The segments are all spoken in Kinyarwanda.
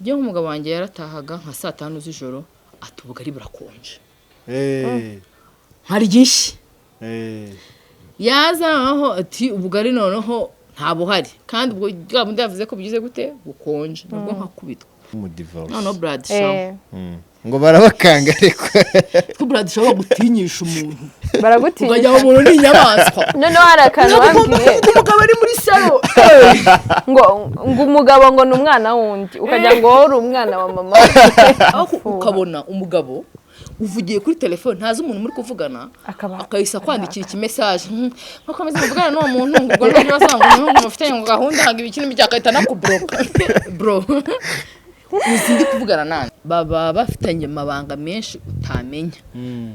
Njye nk'umugabo wanjye yaratahaga nka saa 5 z'ijoro, ati ubugari burakonje. Nkarya inshyi. Yaza noneho ati ubugari noneho nta buhari, kandi ubwo bwa bundi yavuze ko bugize gute bukonje, nabwo nkakubitwa. Umudivorce. Noneho Brad Shaw. Ngo barabakanga ariko. Ko Brad Shaw bagutinyisha umuntu. Baragutinya. Ukajya aho umuntu ni inyamaswa. Noneho hari akantu bambwiye. Umugabo ari muri salo. Ngo umugabo ngo ni umwana wundi, ukajya ngo wowe uri umwana wa mama. Aho ukabona umugabo uvugiye kuri telefone ntazi umuntu muri kuvugana, akahise kwandikira ikimesaje nkuko ameze muvugana n'uwo muntu, ngo ubwo n'uburyo basanga ngo niho mufitanye ngo gahunda ngo ibiki n'ibiki, agahita anakubloka. Bro, uzi ndi kuvugana nande? Baba bafitanye amabanga menshi utamenya.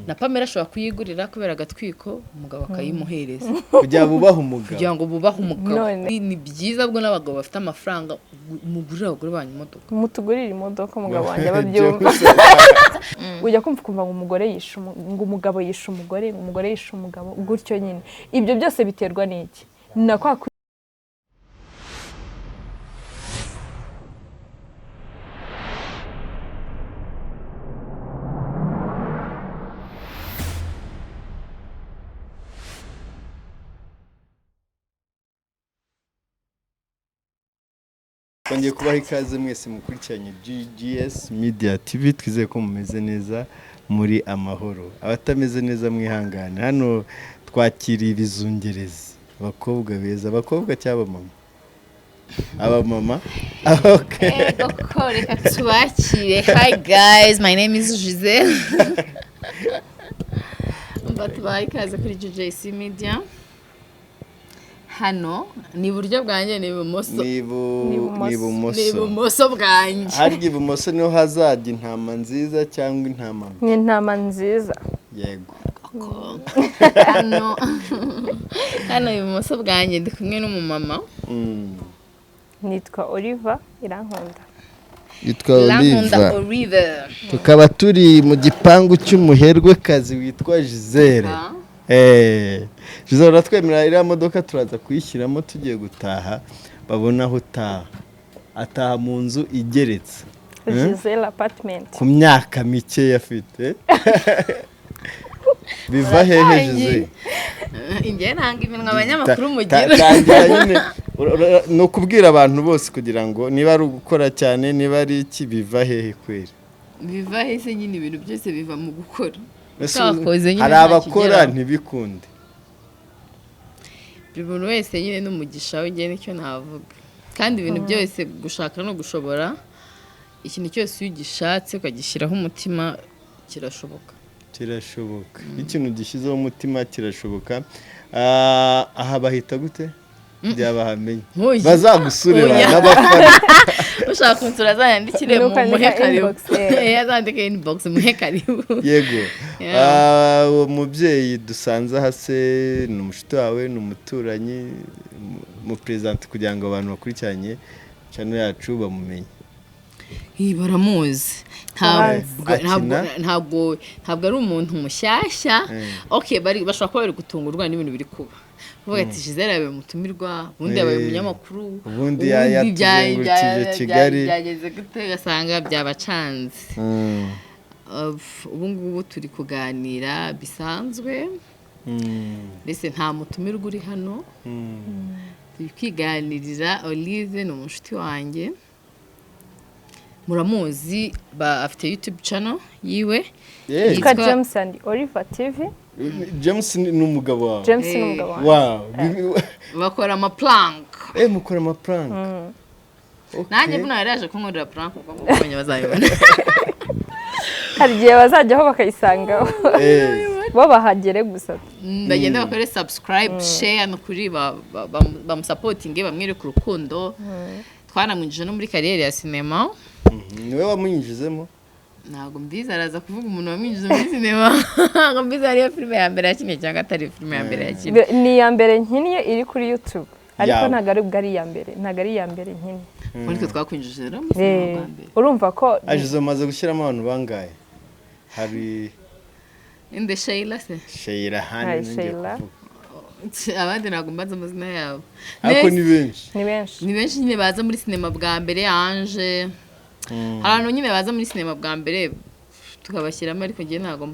Na Pamela ashobora kuyigurira kubera agatwiko, umugabo akayimuhereza. Kugira bubahe umugabo. Kugira ngo bubahe umugabo. Ni byiza bwo n'abagabo bafite amafaranga mugurira abagore banyu imodoka. Mutugurire imodoka umugabo wanjye ababyumva. Ujya kumva ukumva ngo umugore yishe ngo umugabo yishe umugore, ngo umugore yishe umugabo, gutyo nyine. Ibyo byose biterwa n'iki? Na kwa Twongeye kubaha ikaze mwese mukurikiranye GGS Media TV, twizeye ko mumeze neza muri amahoro. Abatameze neza mwihangane. Hano twakiriye ibizungerezi, abakobwa beza, abakobwa cyangwa abamama? Abamama. Okay. Ego, reka tubakire. Hi guys, my name is Giselle. Tubaha ikaze kuri GGS Media. Hano ni iburyo bwanjye ni ibumoso. Ni ibumoso. Ni ibumoso bwanjye. Harya ibumoso niho hazajya intama nziza cyangwa intama mbi? Ni intama nziza. Yego. Hano ibumoso bwanjye ndi kumwe n'umumama. Nitwa Oliver Irankunda. Yitwa Oliver. Tukaba turi mu gipangu cy'umuherwekazi witwa Giselle. Giselle uratwemerera iriya modoka turaza kuyishyiramo tugiye gutaha, babona aho utaha. Ataha mu nzu igeretse. Giselle apartment. Ku myaka mike afite. Biva hehe Giselle? Ingiye nanga iminwa abanyamakuru mugira. Ni ukubwira abantu bose kugira ngo niba ari ugukora cyane, niba ari iki, biva hehe kweri? Biva hese nyine, ibintu byose biva mu gukora. Hari abakora ntibikunde. Buri muntu wese nyine n'umugisha we, ngiye nicyo navuga. Kandi ibintu byose gushaka no gushobora, ikintu cyose iyo ugishatse ukagishyiraho umutima kirashoboka. Kirashoboka. Ikintu gishyizeho umutima kirashoboka. Aha bahita gute? Byabahamenye. Bazagusurira n'abafana. Ushaka kunsura azandikire muhe karibu. Azandike inbox muhe karibu. Yego. Uwo mubyeyi dusanze hase ni umushuti wawe, ni umuturanyi, mu president kugira ngo abantu bakurikiranye channel yacu bamumenye. Baramuzi. Ntabwo ari umuntu mushyashya. Okay, bashobora kuba bari gutungurwa n'ibintu biri kuba. Uvuga ati Giselle yabaye umutumirwa, ubundi yabaye umunyamakuru, ubundi yatuzengurukije Kigali, byageze gute ugasanga byabacanze. Ubu ngubu turi kuganira bisanzwe, mbese nta mutumirwa uri hano, turi kwiganirira. Olive ni umushuti wanjye, muramuzi, afite YouTube channel yiwe yitwa James and Oliver TV. James ni umugabo wawe? James ni umugabo wanjye. Wow. Bakora ama prank. Mukora ama prank. Nanjye buno yaraje kunkorera prank ubwo ngubonye bazayibona. Hari igihe bazajyaho bakayisangaho. Bo bahagere gusa. Bagenda bakore subscribe, share no kuri bamusapotinge, bamwereke urukundo. Twanamwinjije no muri kariyeri ya sinema. Niwe wamwinjizemo? Ntabwo mbizi, araza kuvuga umuntu wamwinjiza muri sinema. Ntabwo mbizi ariyo filime ya mbere yakinnye cyangwa atari filime ya mbere yakinnye. Ni iya mbere nkinnye iri kuri YouTube, ariko ntabwo ari ubwo ari iya mbere, ntabwo ari iya mbere nkinnye. Muri twe twakwinjije rero muri sinema bwa mbere. Urumva ko Ajizo maze gushyiramo abantu bangahe? Hari inde Sheila se? Sheila hano ngiye kuvuga. Abandi ntabwo mbaza amazina yabo. Ariko ni benshi. Ni benshi. Ni benshi nyine baza muri sinema bwa mbere, Ange. Hari abantu nyine baza muri sinema bwa mbere tukabashyiramo, ariko njye ntabwo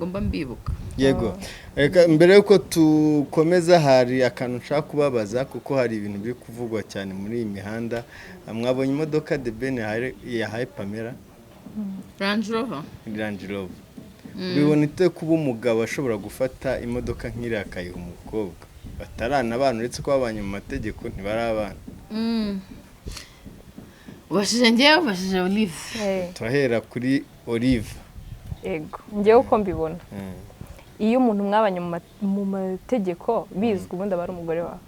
mba mbibuka. Yego. Reka mbere yuko tukomeza, hari akantu nshaka kubabaza, kuko hari ibintu biri kuvugwa cyane muri iyi mihanda. Mwabonye imodoka The Ben yahaye Pamela? Range Rover. Range Rover. Bibona ite kuba umugabo ashobora gufata imodoka nk'iriya akayiha umukobwa batarana abana, uretse ko babanye mu mategeko ntibari abana? Ubashije njyewe, ubashije Olive? Turahera kuri Olive. Yego, njyewe uko mbibona, iyo umuntu mwabanye mu mategeko bizwi, ubundi aba ari umugore wawe.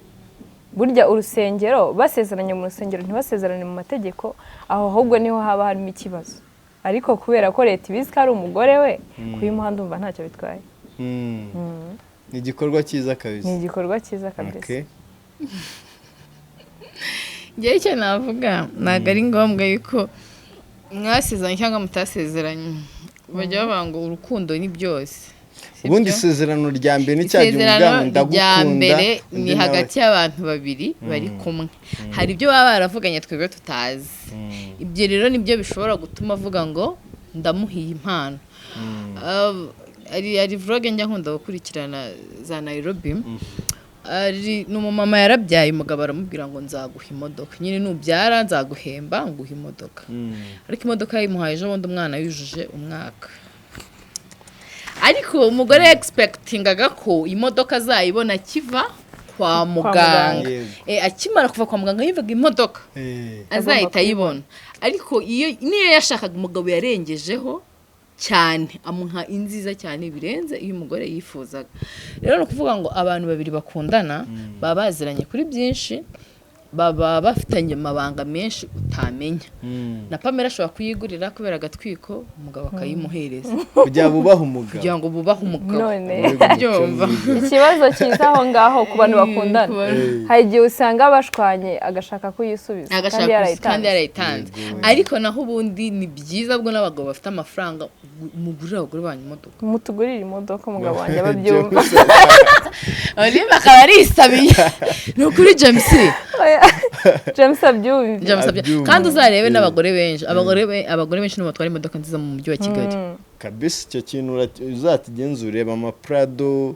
Burya urusengero, basezeranye mu rusengero, ntibasezerane mu mategeko, aho ahubwo niho haba harimo ikibazo. Ariko kubera ko leta ibizi ko ari umugore we, kuyimuha ndumva ntacyo bitwaye. Ni igikorwa cyiza kabisa. Ni igikorwa cyiza kabisa. Njyewe icyo navuga, ntabwo ari ngombwa yuko mwasezeranye cyangwa mutasezeranye. Bajya bavuga ngo urukundo ni byose. Si Ubundi byo? isezerano rya mbere ni cya gihe Isezerano umubwira ngo rya ndagukunda, mbere undi ni nawe hagati y'abantu babiri bari kumwe. Hari ibyo baba baravuganye twebwe tutazi. Ibyo rero nibyo bishobora gutuma avuga ngo ndamuhiye impano. Hari vlog njya nkunda gukurikirana za Nairobi. Ni umumama yarabyaye, umugabo aramubwira ngo nzaguha imodoka nyine, nubyara nzaguhemba nguha imodoka. Ariko imodoka yayimuhaye ejo bundi umwana yujuje umwaka. Ariko umugore expectingaga ko imodoka azayibona akiva kwa muganga. Yego. Akimara kuva kwa muganga yivaga imodoka azahita ayibona. Ariko iyo niyo yashakaga, umugabo yarengejeho cyane, amuha inziza cyane birenze iyo umugore yifuzaga. Rero ni ukuvuga ngo abantu babiri bakundana baba baziranye kuri byinshi, baba bafitanye amabanga menshi utamenya. Na Pamela ashobora kuyigurira kubera agatwiko, umugabo akayimuhereza. Kugira bubahe umugabo. Kugira ngo bubahe umugabo. None Mbega umuco Byumva. mwiza. Ikibazo cyiza aho ngaho ku bantu bakundana, Ku bantu- hari igihe usanga bashwanye agashaka kuyisubiza agashaka kandi kandi yarayitanze. yarayitanze. Yego. Ariko naho ubundi ni byiza bwo n'abagabo bafite amafaranga, mugurire abagore banyu imodoka. Mutugurire imodoka, umugabo wanjye ababyumva. Olive akaba arisabiye, ni ukuri James. Oya, James abyumve. James Abyumva. Kandi uzarebe n'abagore benshi, abagore benshi nibo batwara imodoka nziza mu mujyi wa Kigali. Kabisa, icyo kintu uzakigenzura, ureba amaprado,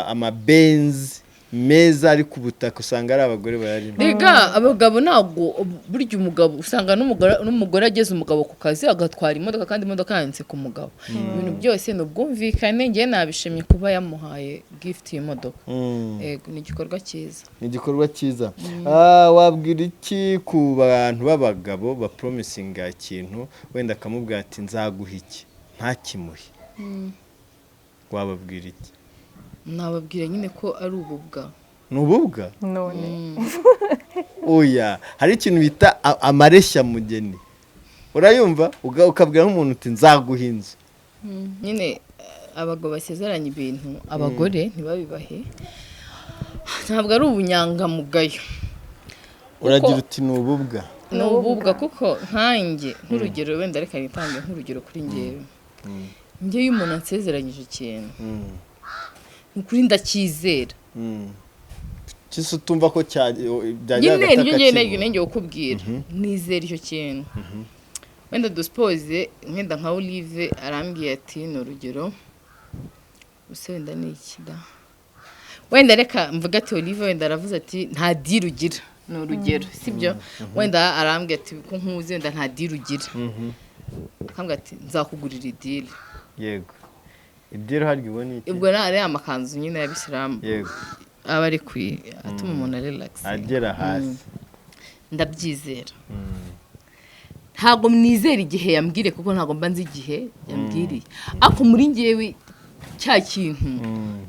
amabenzi meza ari ku butaka, usanga ari abagore bayarimo. Rega abagabo ntabwo, burya umugabo usanga n'umugore ageze umugabo ku kazi agatwara imodoka, kandi imodoka yanditse ku mugabo. Ibintu byose ni ubwumvikane. Njye nabishimye kuba yamuhaye gift y'imodoka. Yego, ni igikorwa cyiza. Ni igikorwa cyiza. Wabwira iki ku bantu b'abagabo bapromisinga ikintu, wenda akamubwira ati nzaguha iki, ntakimuhe? Wababwira iki? Nababwira nyine ko ari ububwa. Ni ububwa? None Oya, hari ikintu bita amareshya mugeni, urayumva? Ukabwira nk'umuntu uti nzaguha inzu. Nyine abagabo basezeranya ibintu abagore ntibabibahe, ntabwo ari ubunyangamugayo. Uragira uti ni ububwa. Ni ububwa, kuko nkanjye nk'urugero, wenda reka nitange nk'urugero kuri njyewe. Njyewe iyo umuntu ansezeranyije ikintu, ni ukuri ndacyizera. Kise utumva ko byajya Nyine hagati nibyo ngiye akakibura. Ngiye kukubwira, nizera icyo kintu. Wenda dusipoze, wenda nka Olive arambwiye ati, ni urugero gusa, wenda ni iki da, wenda reka mvuga ati Olive wenda aravuze ati nta deal ugira, ni urugero sibyo, wenda arambwiye ati ko nkuzi wenda nta deal ugira, akambwira ati nzakugurira ideal. Yego, ideal harya ubona iki? Ubwo ari amakanzu nyine y'abisilamu aba ari kwi atuma umuntu arelax, Agera hasi. Ndabyizera. Ntabwo nizera igihe yambwiriye, kuko ntabwo mba nzi igihe yambwiriye, ariko muri ngewe cya kintu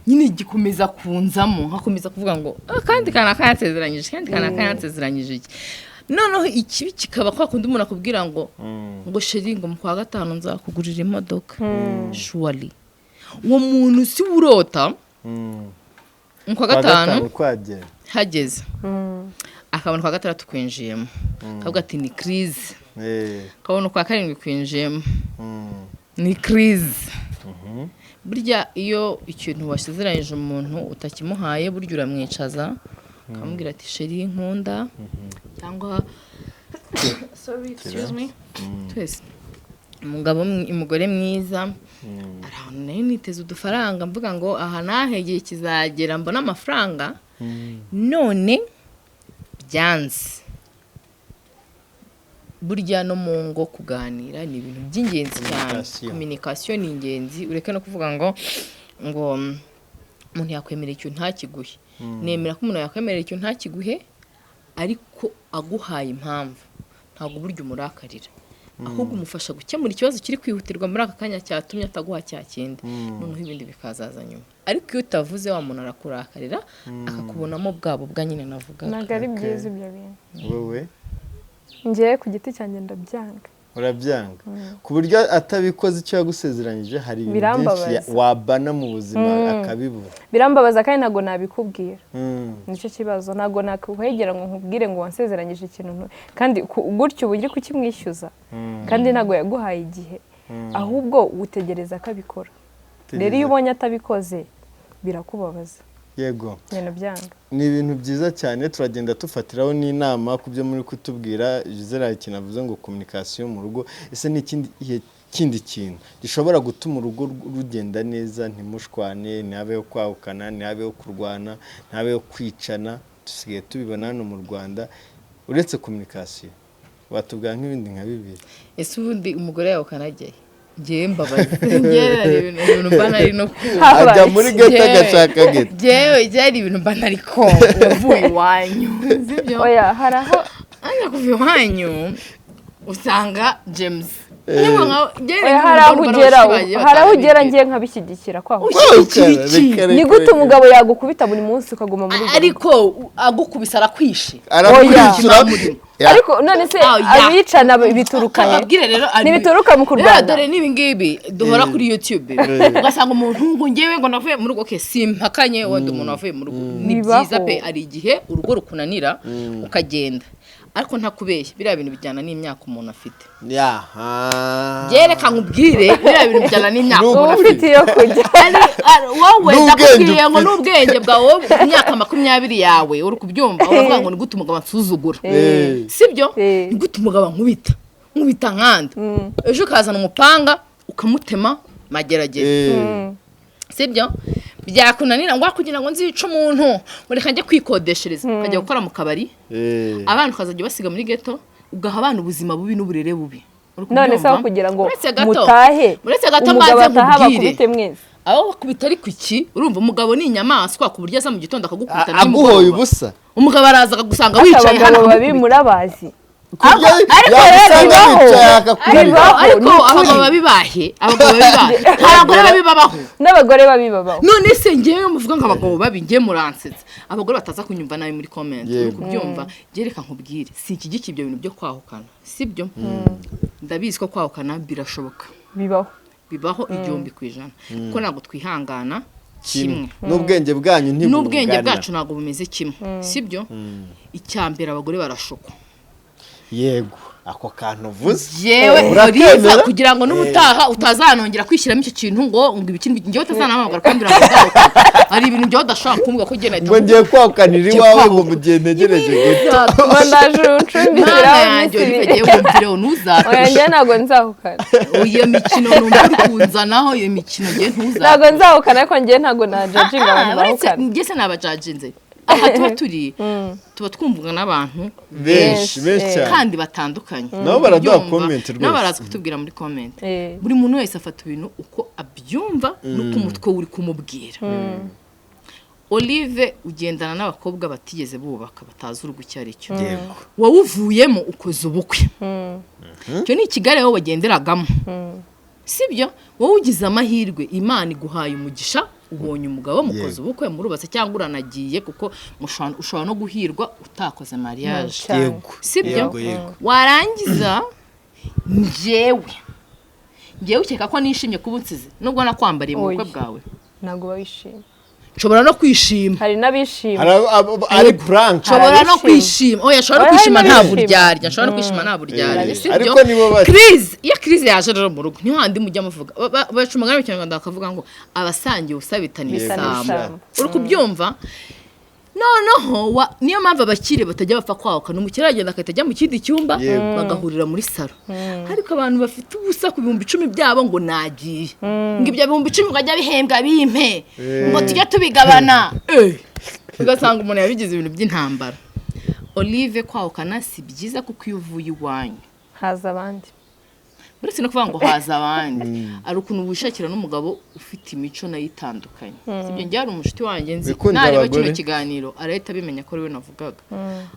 nyine gikomeza kunzamo, nkakomeza kuvuga ngo "Ah, kandi kanaka yansezeranyije, kandi kanaka yansezeranyije iki." Noneho ikibi kikaba kwa kundi umuntu akubwira ngo chéri, ngo mu kwa gatanu nzakugurira imodoka. Surely uwo muntu si we urota mu kwa Kwa gatanu gatanu kwagera. Hageze akabona kwa gatandatu kwinjiyemo, akavuga ati ni crise. Akabona ukwa karindwi kwinjiyemo, ni crise. Burya iyo ikintu wasezeranyije umuntu utakimuhaye, burya uramwicaza ukamubwira ati chéri nkunda, cyangwa Sorry, excuse me. Twese umugabo umugore mwiza, hari ahantu nari niteze udufaranga, mvuga ngo aha nahe igihe kizagera mbona amafaranga, none byanze. Burya no mu ngo kuganira ni ibintu by'ingenzi cyane. Communication. Communication ni ingenzi. Ureke no kuvuga ngo umuntu yakwemerera ikintu ntakiguhe. Nemera ko umuntu yakwemerera ikintu ntakiguhe, ariko aguhaye impamvu, ntabwo burya umurakarira, ahubwo umufasha gukemura ikibazo kiri kwihutirwa muri aka kanya cyatumye ataguha cya kindi, noneho ibindi bikazaza nyuma. Ariko iyo utavuze, wa muntu arakurakarira, akakubonamo bwa bubwa nyine navugaga. Ntabwo ari byiza ibyo bintu. Wowe? Ngewe ku giti cyanjye ndabyanga. Urabyanga ku buryo atabikoze icyo yagusezeranyije, hari ibintu byinshi Birambabaza. Wabana mu buzima akabibura. Birambabaza kandi ntabwo nabikubwira. Nicyo kibazo, ntabwo nakwegera ngo nkubwire ngo wansezeranyije ikintu kandi gutyo uba uri kukimwishyuza, kandi ntabwo yaguhaye igihe, ahubwo utegereza ko abikora. Rero iyo ubonye atabikoze birakubabaza. Ibintu byanga. Ni ibintu byiza cyane, turagenda tufatiraho n'inama ku byo muri kutubwira. Gisele, hari ikintu avuze ngo communication mu rugo. Ese ni ikindi kindi kintu gishobora gutuma urugo rugenda neza, ntimushwane, ntihabeho kwahukana, ntihabeho kurwana, ntihabeho kwicana, dusigaye tubibona hano mu Rwanda, uretse communication? Watubwira nk'ibindi nka bibiri. Ese ubundi umugore yawe ukanajyayo? Ngewe mbabaza, ngewe hari ibintu mba nari no kumva. Habaye Ajya muri ghetto, Njyewe- agashaka ghetto. Ngewe byari ibintu mba nari kumva, wavuye iwanyu, sibyo? Oya, hari aho Anja kuva iwanyu usanga James niba ngewe Oya, hari aho ugera, hari aho ugera ngiye nkabishyigikira kwaho. Ushyigikira iki? Reka, reka, Ni gute reka. umugabo yagukubita buri munsi ukaguma muri urwo rugo? Ariko agukubise arakwishe. Arakwishyura. Ya. Ariko none se Ah, ya. abicana bituruka he? Ababwire rero Ntibituruka mu kurwana? Rero dore n'ibi ngibi duhora kuri YouTube, ugasanga umuntu ngo ngewe ngo navuye mu rugo. Okay, simpakanye wenda umuntu wavuye mu rugo ni Bibaho. byiza pe, hari igihe urugo rukunanira ukagenda, ariko ntakubeshya, biriya bintu bijyana n'imyaka umuntu afite. Yaha. Byereka nkubwire, biriya bintu bijyana n'imyaka N'ubu umuntu Uba afite. ufite iyo kujya. Wowe N'ubwenge ndakubwiye ngo ufite. n'ubwenge bwawe, wowe ku myaka 20 yawe, uri kubyumva, uravuga ngo ni gute umugabo ansuzugura, sibyo? Eh. Ni gute umugabo ankubita, nkubita nkanda, ejo ukazana umupanga ukamutema mageragere, sibyo? Byakunanira ngo kugira ngo nzice umuntu, ngo reka njye kwikodeshereza, ukajya gukora mu kabari, abana ukazajya ubasiga muri ghetto, ugaha abana ubuzima bubi n'uburere bubi. Uri None se aho kubyumva? kugira ngo Uretse gato, mutahe, uretse gato umugabo mbanze ataha nkubwire. bakubite mwese. Aho bakubita, ariko iki, urumva umugabo ni inyamaswa ku buryo aza mu gitondo akagukubita na Aguhoye nimugoroba. ubusa. Umugabo araza akagusanga Ariko wicaye hano, abagabo babi akagukubita. murabazi. Kurya Ariko yagusanga rero bibaho. wicaye akakubita. Bibaho, Ariko ni ukuri. abagabo babi bahe? Abagabo babi bahe? Hari abagore babi babaho? N'abagore babi babaho. None se ngewe muvuga ngo abagabo babi, ngewe muransetsa. Abagore bataza kunyumva nabi muri comment, uri kubyumva? Ngewe reka nkubwire, si ikigiki ibyo bintu byo kwahukana, sibyo? Ndabizi ko kwahukana birashoboka. Bibaho. Bibaho 1000%, kuko ntabwo twihangana kimwe. N'ubwenge bwanyu ntibungana. N'ubwenge bwacu ntabwo bumeze kimwe, sibyo? Icya mbere, abagore barashukwa. Yego, ako kantu uvuze. Yewe Urabyemera? Oliva, kugira ngo n'ubutaha utazanongera kwishyiramo icyo kintu ngo ibiki n'ibiki, njyewe utazanahamagara kumbwira ngo nzahukane. Hari ibintu njyewe udashobora kumbwira ko njye nahita Ngo ngiye kwahukanira Ngiye iwawe ngo kwahuka. mu gihe ntegereje ghetto. Ngo ndaje uncumbikira Mwana aho yanjye, iminsi Oliva, ibiri. ngiye wumvireho, Oya, ntuzatushe. njye ntabwo nzahukana. Iyo mikino numva uri kunzanaho, iyo mikino ngiye Ntabwo ntuzatushe. nzahukana, ariko njye ntabwo najajinga abantu Uretse bahukana. njye se nabajajinze? Aha tuba turi, tuba twumvwa n'abantu benshi benshi cyane kandi batandukanye. Nabo baraduha Ubyumva? comment rwose. Nabo baraza kutubwira muri comment. Buri muntu wese afata ibintu uko abyumva n'uko umutwe we uri kumubwira. Olive, ugendana n'abakobwa batigeze bubaka, batazi urugo icyo ari cyo. Wowe uvuyemo ukoze ubukwe, icyo ni ikigare wowe wagenderagamo, sibyo? Wowe ugize amahirwe, Imana iguhaye umugisha, ubonye umugabo, mukoze ubukwe, murubatse, cyangwa uranagiye, kuko ushobora no guhirwa utakoze mariage, Cyane. Sibyo? Yego, yego. Warangiza njyewe ukeka ko nishimye kuba unsize, nubwo nakwambariye mu bukwe Oya. bwawe? Ntabwo uba wishimye. Nshobora no kwishima. Hari n'abishima. Hari ari prank. Nshobora no Arabishima. kwishima, oya, nshobora no Oya, kwishima hari nta n'abishima. buryarya, nshobora no kwishima nta buryarya, sibyo? Ariko nibo bari Crise, iyo crise yaje rero mu rugo, niho handi mujya muvuga, baca umugani mu Kinyarwanda bakavuga ngo abasangiye ubusa bitana Bitana ibisambo. ibisambo. Uri kubyumva? Noneho niyo mpamvu abakire batajya bapfa kwahukana. Umukire aragenda agahita ajya mu kindi cyumba, bagahurira muri salo. Ariko abantu bafite ubusa ku 10,000 byabo ngo nagiye, ngo ibyo 10,000 ngo ajya bihembwa bimpe, ngo tujye tubigabana. Ugasanga umuntu yabigize ibintu by'intambara. Olive, kwahukana si byiza, kuko iyo uvuye iwanyu haza abandi. Uretse no kuvuga ngo haza abandi, hari ukuntu wishakira n'umugabo ufite imico nayo itandukanye, sibyo? Njye hari umushuti wanjye nzi, Wikundira nareba kino abagore. kiganiro arahita abimenya ko ari we navugaga.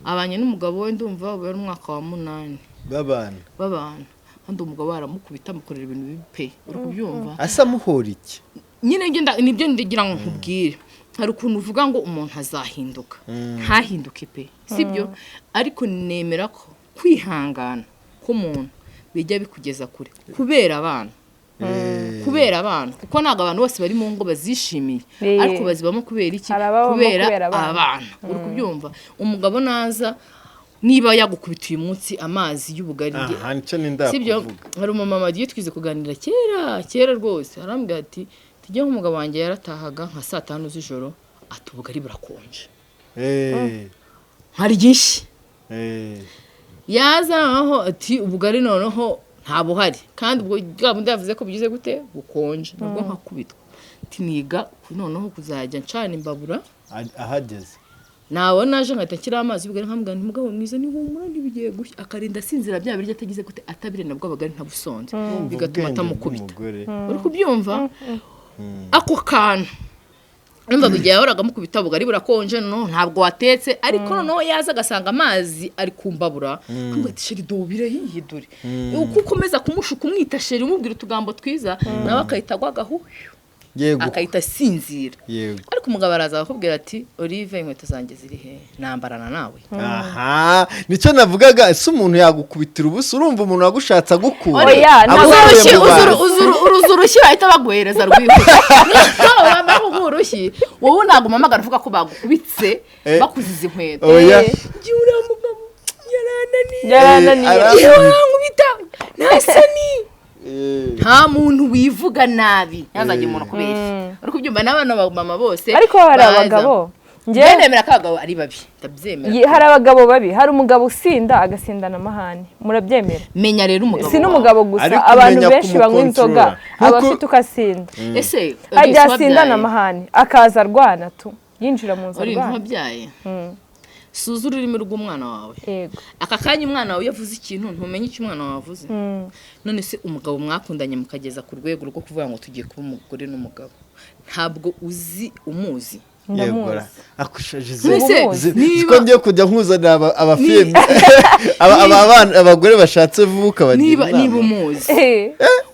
Abanye n'umugabo we, ndumva ubu ari umwaka wa 8 babana. Babana, kandi umugabo we aramukubita, amukorera ibintu bibi pe, uri kubyumva? Asa amuhora iki? Nyine nibyo ngira ngo nkubwire. Hari ukuntu uvuga ngo umuntu azahinduka, ntahinduke pe, sibyo? Ariko nemera ko kwihangana k'umuntu bijya bikugeza kure kubera abana, kubera abana, kuko ntabwo abantu bose bari mu ngo bazishimiye, ariko bazibamo kubera iki? Hari ababamo Kubera kubera abana. abana, uri kubyumva? Umugabo naza, niba yagukubita uyu munsi amazi y'ubugari, Aha nicyo ninda sibyo? kuvuga. Hari umumama wagiye twize kuganira kera kera rwose, arambwira ati: "Tujye, nk'umugabo wanjye yaratahaga nka saa 5 z'ijoro, ati ubugari burakonje, nkari ryinshi." Yaza noneho ati ubugari noneho nta buhari, kandi ubwo bwa bundi yavuze ko bugize gute, bukonje, nabwo nkakubitwa. Ati niga noneho kuzajya ncana imbabura Ahageze. Nabona aje nkahita nshyiraho amazi y'ubugari, nkamubwira nti: "Mugabo mwiza, nihumura ntibigiye gushya." Akarinda asinzira bya biryo atagize gute, atabire, nabwo abagari ntabusonze, bigatuma Ubwenge atamukubita. bw'umugore. Uri kubyumva ako kantu? Numvaga igihe yahoraga amukubita, ubugari burakonje, noneho ntabwo watetse, ariko noneho yaza agasanga amazi ari kumbabura, akamubwira ati: "Chéri, dubire hiyi dore." Uko ukomeza kumushuka, umwita chéri, umubwira utugambo twiza, nawe akahita agwa agahu, akahita asinzira. Ariko umugabo araza akakubwira ati: "Olive, inkweto zanjye ziri he? Nambarana nawe?" Aha nicyo navugaga. Ese umuntu yagukubitira ubusa? Urumva umuntu wagushatse agukura, Oya, ntabwo agukuye Urushyi mu bantu. uruzi urushyi bahita baguhereza rwihuse. Bamara kuguha urushyi, wowe ntabwo umpamagara uvuga ko bagukubitse, bakuziza inkweto. Oya. Njye uriya mugabo yarananiye. Yarananiye. Njyewe arankubita, nta soni. Nta muntu wivuga nabi, ntazagire umuntu akubeshya, uri kubyumva? N'abana ba mama bose Ariko hari baza. abagabo Njyewe njyewe nemera ko abagabo ari babi, ndabyemera. Hari abagabo babi. Hari umugabo usinda, agasindana amahane, murabyemera? Menya rero umugabo Si wawe. n'umugabo gusa, Ariko abantu umenya benshi banywa inzoga kumukontorora. aba afite uko asinda. Ese Hajya Uri asindana amahane, akaza arwana tu, yinjira mu nzu Uri arwana. Ntiwabyaye? Suza ururimi rw'umwana wawe. Yego. Aka kanya umwana wawe iyo avuze ikintu, ntumenye icyo umwana wawe avuze. None se umugabo mwakundanye mukageza ku rwego rwo kuvuga ngo tugiye kuba umugore n'umugabo, ntabwo uzi umuzi? Yegora. Ndamuzi. Akushaje. None se Ko ngiye kujya nkuzanira abafiyemi, abana, abagore bashatse vuba, ukabagira niba inama. Niba umuzi,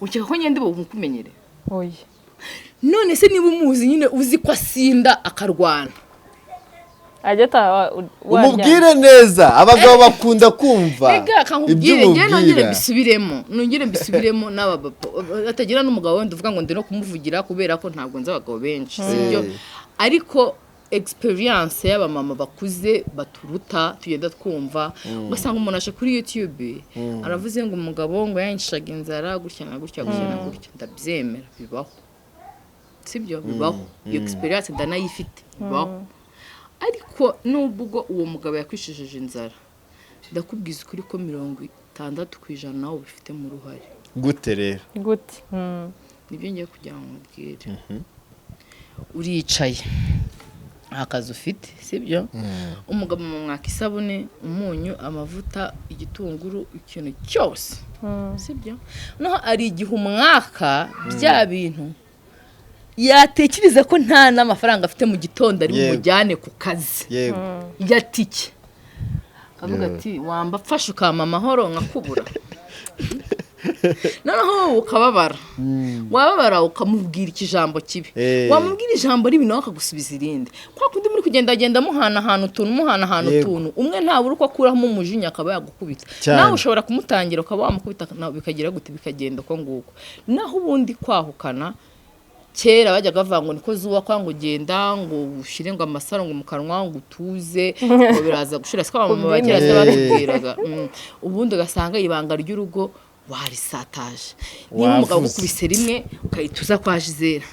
ukeka ko ngende bumukumenyere? Oya. None se niba umuzi nyine, uzi ko asinda akarwana, Ajya ataha waryamye. Umubwire neza, abagabo bakunda kumva Rega ibyo kankubwire, njye nongere umubwira. mbisubiremo, nongere mbisubiremo, n'aba papa atagira n'umugabo wenda uvuga ngo ndi no kumuvugira, kubera ko ntabwo nzi abagabo benshi, sibyo? Ariko experience y'abamama bakuze baturuta, tugenda twumva, ugasanga umuntu aje kuri YouTube aravuze ngo umugabo ngo yanyicishaga inzara gutya na gutya, gutya na gutya. Ndabyemera, bibaho, sibyo? Bibaho, iyo experience ndanayifite, bibaho. Ariko nubwo uwo mugabo yakwishishije inzara, ndakubwiza ukuri ko 60% nawe ubifitemo uruhare. Gute rero? Gute? Nibyo ngiye kugira ngo nkubwire. Uricaye, nta kazi ufite, sibyo? Umugabo mwaka isabune, umunyu, amavuta, igitunguru, ikintu cyose, sibyo? Noneho hari igihe umwaka bya bintu yatekereza ko nta n'amafaranga afite mu gitondo ari bumujyane ku kazi ya tike, akavuga ati: "Wamba pfashe ukampa amahoro nkakubura." Noneho wowe ukababara, wababara ukamubwira ikijambo kibi. Wamubwira ijambo ribi, nawe akagusubiza irindi. Kwa kundi muri kugendagenda muhanahana utuntu, muhanahana utuntu, umwe ntabura uko akuramo umujinya akaba yagukubita. Nawe ushobora kumutangira ukaba wamukubita, nawe bikagira gute, bikagenda uko nguko. Naho ubundi kwahukana, kera bajyaga bavuga ngo niko zubakwa, ngo genda ngo ushyire ngo amasaro ngo mu kanwa, ngo utuze, ngo biraza gushira. Siko abamama ba kera se batubwiraga? Ubundi ugasanga ibanga ry'urugo warisataje. Niba umugabo Wavuze. agukubise rimwe, ukahita uza kwa Gisele: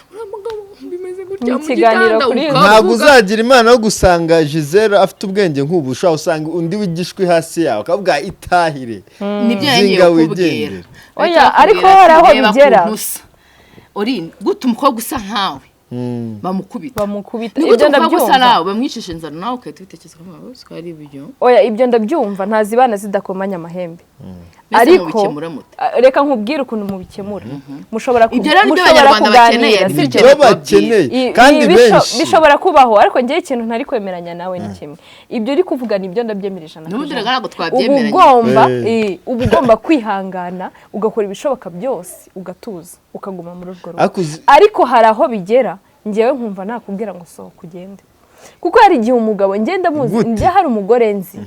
"Uriya mugabo bimeze gutya." gutya mu Ikiganiro gitanda kuri ukavuga. Ntabwo uzagira imana yo gusanga Gisele afite ubwenge nk'ubu. Ushobora gusanga undi w'igishwi hasi yawe akavuga itahire. Nibyo yagiye Zinga kukubwira. wigendere. Oya, ariko hari aho Reba bigera. ukuntu usa. Uri gute umukobwa usa nkawe bamukubita? Bamukubita. Ni gute Ibyo umukobwa usa ndabyumva. nawe bamwicisha inzara, nawe ugahita ubitekereza ko ko ari ibyo? Oya, ibyo ndabyumva, ntazibana zidakomanya amahembe. Mbese Ariko mubikemura mute? Ah, reka nkubwire ukuntu mubikemura. Mushobora Ibyo rero nibyo mushobora Abanyarwanda bakeneye, kuganira, nibyo sibyo? Ibyo bakeneye kandi benshi. Bishobora kubaho, ariko njyewe ikintu ntari kwemeranya nawe ni kimwe. Ibyo uri kuvuga nibyo, ndabyemera ijana ku N'ubundi ijana. rero ntabwo Uba twabyemeranya. ugomba uba ugomba kwihangana, ugakora ibishoboka byose, ugatuza, ukaguma muri urwo rugo. Ariko uzi- Ariko hari aho bigera njyewe nkumva nakubwira ngo sohoka ugende, kuko hari igihe umugabo ngenda muzi. Gute? Njye hari umugore nzi,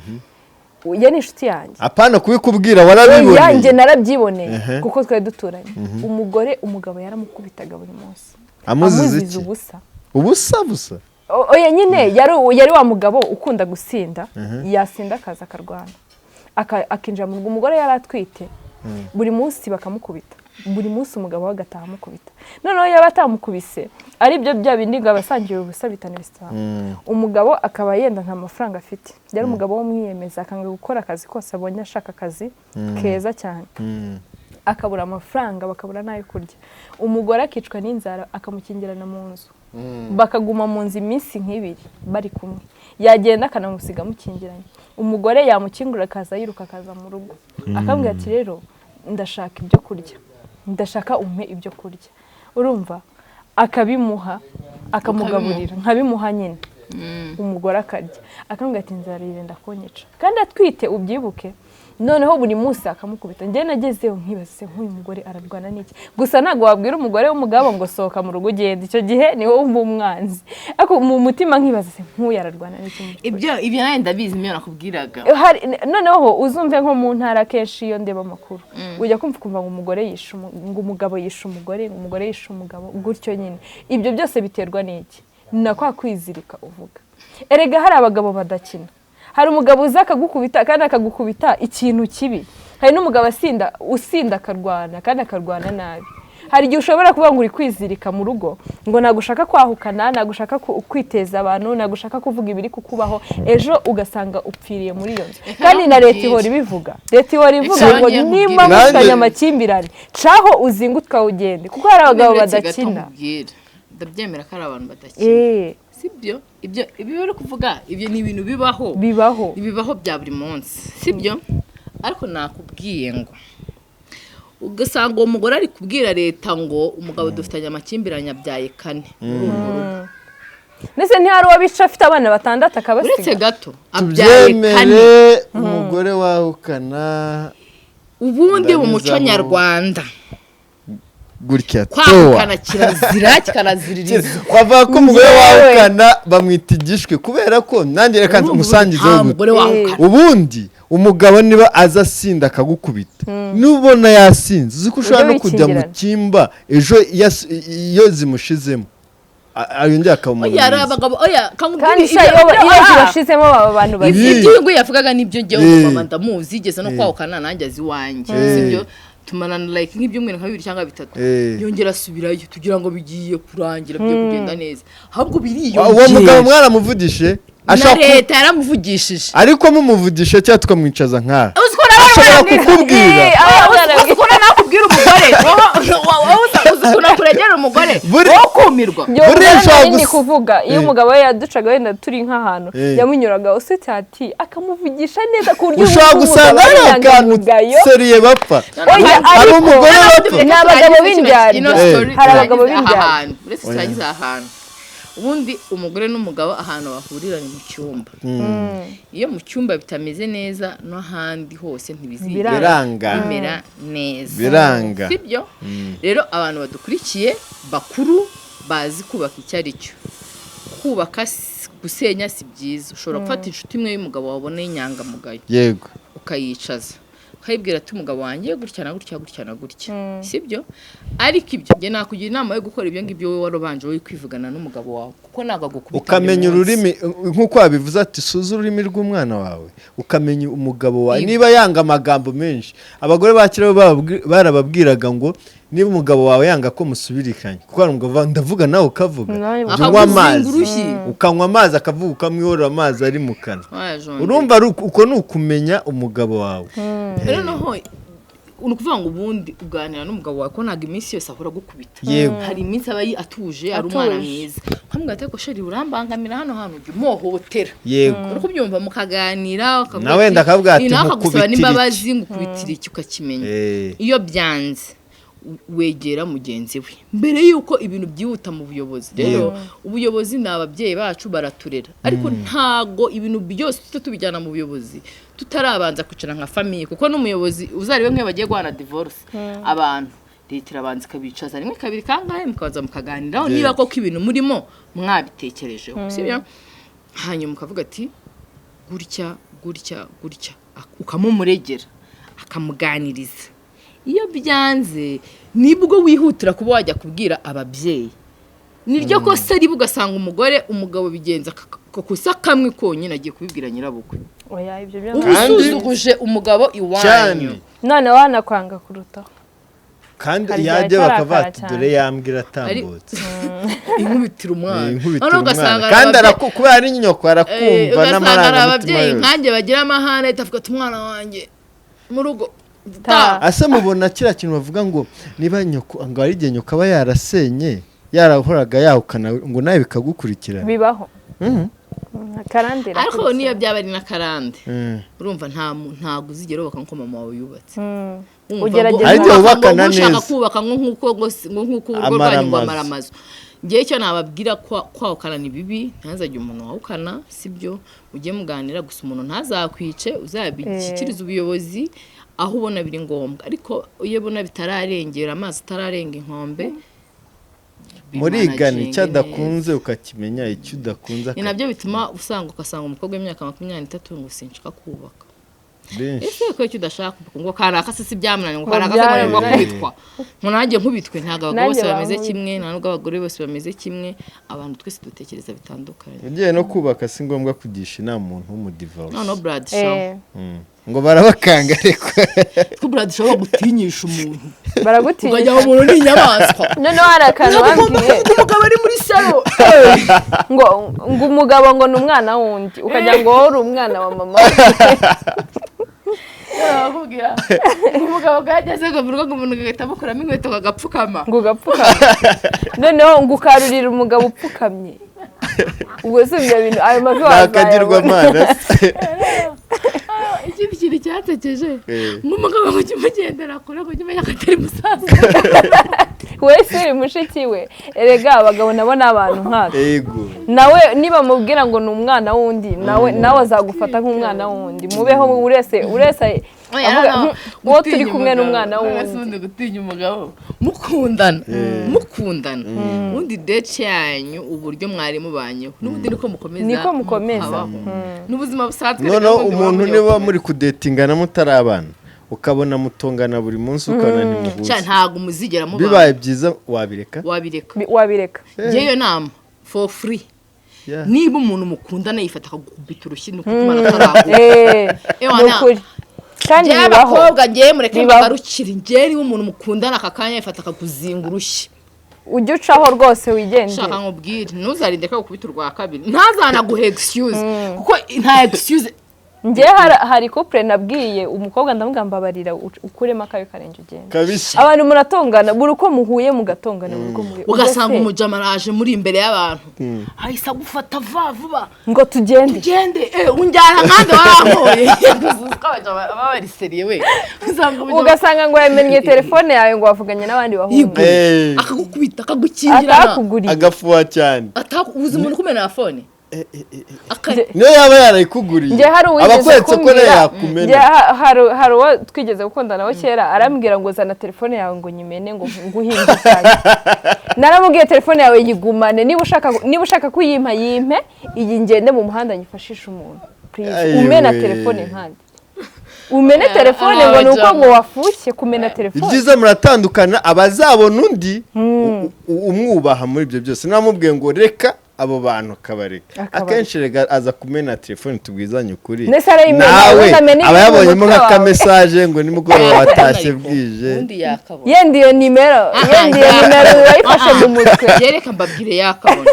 ye ni inshuti yanjye. Apana kubikubwira, Oya, warabiboneye. njye narabyiboneye kuko twari duturanye. Umugore, umugabo yaramukubitaga buri munsi. Amuziza Amuziza iki? ubusa. Ubusa busa. Oya nyine, yari wa mugabo ukunda gusinda, yasinda akaza akarwana, akinjira mu rugo. Umugore yari atwite. Buri munsi bakamukubita, buri munsi umugabo we agataha amukubita. Noneho yaba atamukubise, ari byo bya bindi ngo abasangiye ubusa bitana ibisabo. Umugabo akaba yenda nta mafaranga afite. Yari umugabo w'umwiyemeza, akanga gukora akazi kose abonye, ashaka akazi keza cyane, akabura amafaranga, bakabura n'ayo kurya. Umugore akicwa n'inzara, akamukingirana mu nzu, bakaguma mu nzu iminsi nk'ibiri bari kumwe. Yagenda akanamusiga amukingiranye. Umugore yamukingura akaza yiruka, akaza mu rugo akambwira ati: "Rero ndashaka ibyo kurya, ndashaka umpe ibyo kurya." Urumva, akabimuha, akamugaburira, nkabimuha nyine. Umugore akarya, akambwira ati: "Inzara irenda kunyica," kandi atwite, ubyibuke. Noneho buri munsi akamukubita. Njye nagezeho nkibaza se nk'uyu mugore ararwana n'iki? Gusa ntabwo wabwira umugore w'umugabo ngo sohoka mu rugo ugende. Icyo gihe ni wowe wumva umwanzi, ariko mu mutima nkibaza se nk'uyu ararwana n'iki mu by'ukuri? Ibyo nawe ndabizi, niyo nakubwiraga. Noneho uzumve nko mu ntara, kenshi iyo ndeba amakuru, ujya kumva ukumva ngo umugore yishe ngo umugabo yishe umugore, ngo umugore yishe umugabo, gutyo nyine. Ibyo byose biterwa n'iki? Na kwa kwizirika uvuga. Erega hari abagabo badakina. Hari umugabo uza akagukubita, kandi akagukubita ikintu kibi. Hari n'umugabo asinda, usinda akarwana, kandi akarwana nabi. Hari igihe ushobora kuvuga ngo uri kwizirika mu rugo, ngo ntabwo ushaka kwahukana, ntabwo ushaka kwiteza abantu, ntabwo ushaka kuvuga ibiri kukubaho, ejo ugasanga upfiriye muri iyo nzu. Kandi na leta ihora ibivuga, leta ihora ivuga Reka ngo nongere nimba nkubwire. mufitanye amakimbirane, caho uzinge utwawugende, kuko hari abagabo Uretse gato badakina. nkubwire. Ndabyemera ko ari abantu badakina. Sibyo? Ibyo ibyo uri kuvuga, ibyo ni ibintu bibaho. Bibaho. Ibibaho bya buri munsi, sibyo? Ariko nakubwiye ngo ugasanga uwo mugore ari kubwira leta ngo umugabo dufitanye amakimbirane, abyaye kane muri urwo rugo. Ndetse ntihari uwo bica afite abana batandatu Uretse akabasiga. gato, abyaye kane. Tubyemere, umugore wahukana Ubundi mu muco Ndanyuzamo. nyarwanda, gutya towa. Kwahukana kirazira, kikanaziririza. Bavuga ko umugore Njyewe. wahukana bamwita igishwi, kubera ko nanjye reka umusangize Nta wo mugore wahukana. Ubundi umugabo niba aza asinda akagukubita, nubona yasinze, uzi ko ushobora Ujye no kujya mu wikingirana. cyimba ejo, iyo zimushizemo yongera akaba umuntu Oya, hari mwiza. abagabo, oya, Kandi kangubwire sha, iyo zibashizemo baba abantu babiri. Ibyo uyu nguyu yavugaga nibyo. Njyewe mama ndamuzi, yigeze no kwahukana nanjye azi iwanjye, sibyo? Tumarana like nk'ibyumweru nka bibiri cyangwa bitatu, yongera asubirayo, tugira ngo bigiye kurangira, bigiye kugenda neza, ahubwo Uwo biriyongera. mugabo mwaramuvugishije? Na Ashobora leta yaramuvugishije. Ariko mumuvugishe cyangwa tukamwicaza nk'aha, Uzi ko nawe ashobora mwiza. kukubwira. Uzi ko nakubwira umugore, wowe uzi ukuntu akuregera umugore, wowe ukumirwa. Njye Buriya umugore ushobora nari ndi kuvuga iyo umugabo we yaducaga, wenda turi nk'ahantu, yamunyuraga usitati akamuvugisha neza ku buryo Ushobora wumva gusanga umugabo ari ari akantu inyangamugayo. seriye bapfa. Oya, Hari ariko umugore bapfa. ni abagabo b'indyarya. Ino story Hari abagabo turangize aha b'indyarya. hantu. Uretse turangize aha hantu, ubundi umugore n'umugabo ahantu bahurira ni mu cyumba. Iyo mu cyumba bitameze neza, n'ahandi hose ntibizigera Biranga. bimera neza. Biranga. Sibyo? Rero abantu badukurikiye bakuru bazi kubaka icyo ari cyo, kubaka gusenya si byiza. Ushobora gufata inshuti imwe y'umugabo wabona y'inyangamugayo, ukayicaza, ukayibwira ati: "Umugabo wanjye gutya na gutya, gutya na gutya," sibyo? Ariko ibyo njye nakugira inama yo gukora ibyo ngibyo, wowe warubanje wowe kwivugana n'umugabo wawe, kuko ntabwo agukubita buri Ukamenya munsi. ururimi, nk'uko wabivuze ati suza ururimi rw'umwana wawe, ukamenya umugabo wawe Ibi. niba yanga amagambo menshi. Abagore ba kera barababwiraga ngo Niba umugabo wawe yanga ko musubirikanya, kuko hari umugabo uvuga, ndavuga nawe ukavuga, Nawe jya unywa Akaguzinga amazi, urushyi. ukanywa amazi akavuga, ukamwihorera amazi ari mu kanwa. Oya, Jonde. Urumva uko ni ukumenya umugabo wawe. Rero noneho ni ukuvuga ngo ubundi uganira n'umugabo wawe, ko ntabwo iminsi yose ahora agukubita. Hari iminsi aba atuje, ari umwana Atuje. mwiza, nkamubwira ati: "Ariko chéri, urambangamira hano hantu, ujya umuhohotera." Uri kubyumva, mukaganira, ukavuga Nawe wenda akavuga ati, nawe akagusaba "Nkukubitira iki?" n'imbabazi, ngukubitira iki, ukakimenya. Iyo byanze, wegera mugenzi we mbere y'uko ibintu byihuta mu buyobozi. Rero ubuyobozi ni ababyeyi bacu, baraturera, ariko ntago ibintu byose tujya tubijyana mu buyobozi tutarabanza kwicara nka famille, kuko n'umuyobozi uzarebe nk'iyo bagiye guhana divorce, abantu leta irabanza ikabicaza rimwe, kabiri, kangahe, mukabanza mukaganiraho niba koko ibintu murimo mwabitekerejeho, sibyo? Hanyuma ukavuga ati gutya, gutya, gutya, ukamumuregera, akamuganiriza. Iyo byanze nibwo wihutira kuba wajya kubwira ababyeyi. Niryo kosa riba, ugasanga umugore, umugabo bigenza akakosa kamwe konyine, agiye kubibwira nyirabukwe. Oya, ibyo byo Uba usuzuguje umugabo iwanyu. None wanakwanga kurutaho. Kandi Hari igihe yajya ahita bakavuga arakara ati cyane. "Dore yambwira atambutse." Inkubitira umwana. Inkubitira Noneho umwana. ugasanga hari Kandi kubera ari nyoko, arakumva ugasanga hari n'amarangamutima ababyeyi yose. nkanjye bagira amahane, ahita avuga ati: "Umwana wanjye mu rugo Ta. ta." Ase mubona kiriya kintu bavuga ngo niba nyoko, ngo hari igihe nyoko aba yarasenye, yarahoraga yahukana, ngo nawe bikagukurikirana? Bibaho. Karande Ariko irakurikira. niyo byaba ari n'akarande, urumva ntabwo uzigera wubaka nk'uko mama wawe yubatse. Wumva Ugerageza. ngo Hari igihe wubaka wubakana ngo ushaka neza. kubaka ngo nk'uko ngo nk'uko urugo Amara rwanyu ngo amazu. amara amazu. Ngewe icyo nababwira, kwahukana ni bibi, ntazajye umuntu wahukana, sibyo? Mujye muganira gusa, umuntu ntazakwice, uzabishyikirize ubuyobozi aho ubona biri ngombwa. Ariko iyo ubona bitararengera, amazi atararenga inkombe, Murigana bimanaginge icyo neza. adakunze ukakimenya, icyo udakunze. Ni nabyo bituma usanga, ugasanga umukobwa w'imyaka 23 ngo sinshaka kubaka. Benshi. Ese ko icyo udashaka kubaka, ngo kanaka se si byamunaniye, ngo Ngo kanaka se ngo byamunaniye. nkubitwa, ngo nanjye nkubitwe? Ntabwo abagabo Nanjye bose bameze bankubita. kimwe, nta nubwo abagore bose bameze kimwe. Abantu twese dutekereza bitandukanye. Ugiye no kubaka, si ngombwa kugisha inama umuntu w'umudivorce. Noneho brad shower. Ngo barabakanga ariko. Ko brad shower gutinyisha umuntu, Baragutinya. ukajya aho umuntu ni inyamaswa. Noneho hari akantu bambwiye. Umugabo ari muri salon. Ngo umugabo ngo ni umwana wundi, ukajya ngo wowe uri umwana wa mama. Barakubwira umugabo bwageze ngo mu rugo, ngo umuntu agahita amukuramo inkweto kagapfukama. Ngo ugapfukama, noneho ngo ukarurira umugabo upfukamye. Ubwo si ibyo bintu, ayo mavi Ni wazayabona? akagirwamana se. Ikindi kintu cyatekeje, nk'umugabo ngo ujye umugendera kure, ngo ujye umenya ko atari musaza. Wese uri mushiki we. Erega abagabo nabo ni abantu nkatwe. Nawe niba mubwira ngo ni umwana wundi, nawe azagufata nk'umwana wundi. Mubeho, buri wese avuga, uwo turi kumwe n'umwana wundi." Wundi gutinya umugabo mukundana, mukundana ubundi date yanyu, uburyo mwari mubanyeho n'ubundi niko mukomeza. Niko mukomeza. Mukabaho n'ubuzima busanzwe. Noneho reka ubundi umuntu muba niba mugiye muri kudetingana mutarabana, ukabona mutongana buri munsi, ukabona gukomeza. ntimuhuze, Sha, ntabwo muzigera mubana. Bibaye byiza wabireka. Wabireka. Wabireka. Ngewe iyo nama for free. Niba umuntu mukundana yifata akagukubita urushyi, ni ukutumana ataraguha. Ewa, Ni ukuri kandi Njyewe bibaho. abakobwa, ngewe mureke Bibaho. mbagarukire. Ngewe niba umuntu mukundana aka kanya yifata akakuzinga urushyi, Ujye ucaho rwose, wigendere. Shaka nkubwire, ntuzarinde ko agukubita urwa kabiri, ntazanaguhe excuse, kuko nta excuse. Njye hari couple nabwiye umukobwa, ndamubwira: "Mbabarira ukuremo akabi karenge ugende." Kabisa. Abantu muratongana buri uko muhuye, mugatongana buri uko muhuye. Ugasanga Ubwo se, umujama araje muri imbere y'abantu, ahise agufata vuba vuba. Ngo tugende. Tugende, unjyana nkande warankoye. Gusa uko abajama baba bari sérieux we, usanga umujama Ugasanga ngo yamennye telefone yawe, ngo wavuganye n'abandi bahungu. Yego. Akagukubita, akagukingirana. Atakuguriye. Agafuha cyane. Uzi umuntu kumena phone? Niyo yaba yarayikuguriye, Njye hari uwigeze aba akweretse ko nayo kumbwira, yakumena. njye hari uwo twigeze gukundana nawe kera, arambwira ngo: "Zana telefone yawe ngo nyimene, ngo nguhinde cyane." Naramubwiye: "Telefone yawe yigumane, niba ushaka kuyimpa yimpe iyi, ngende mu muhanda nyifashishe umuntu. Please." Ayiwe. Umena telefone nkande, umene telefone ngo ni uko ngo wafushye kumena telefone. Ibyiza muratandukana, abazabona undi umwubaha muri ibyo byose. Namubwiye ngo reka. Abo bantu akabareka. Akabareka. Akenshi rega aza kumena telefone, tubwizanye ukuri. Ndetse arayimena, Nawe ubundi amena aba ibiri mu yabonyemo mutwe wawe. nk'akamesaje ngo nimugoroba watashye Ariko, bwije. Ubundi yakabona. Yenda iyo nimero, yenda iyo nimero wayifashe mu mutwe. Yereka mbabwire, yakabona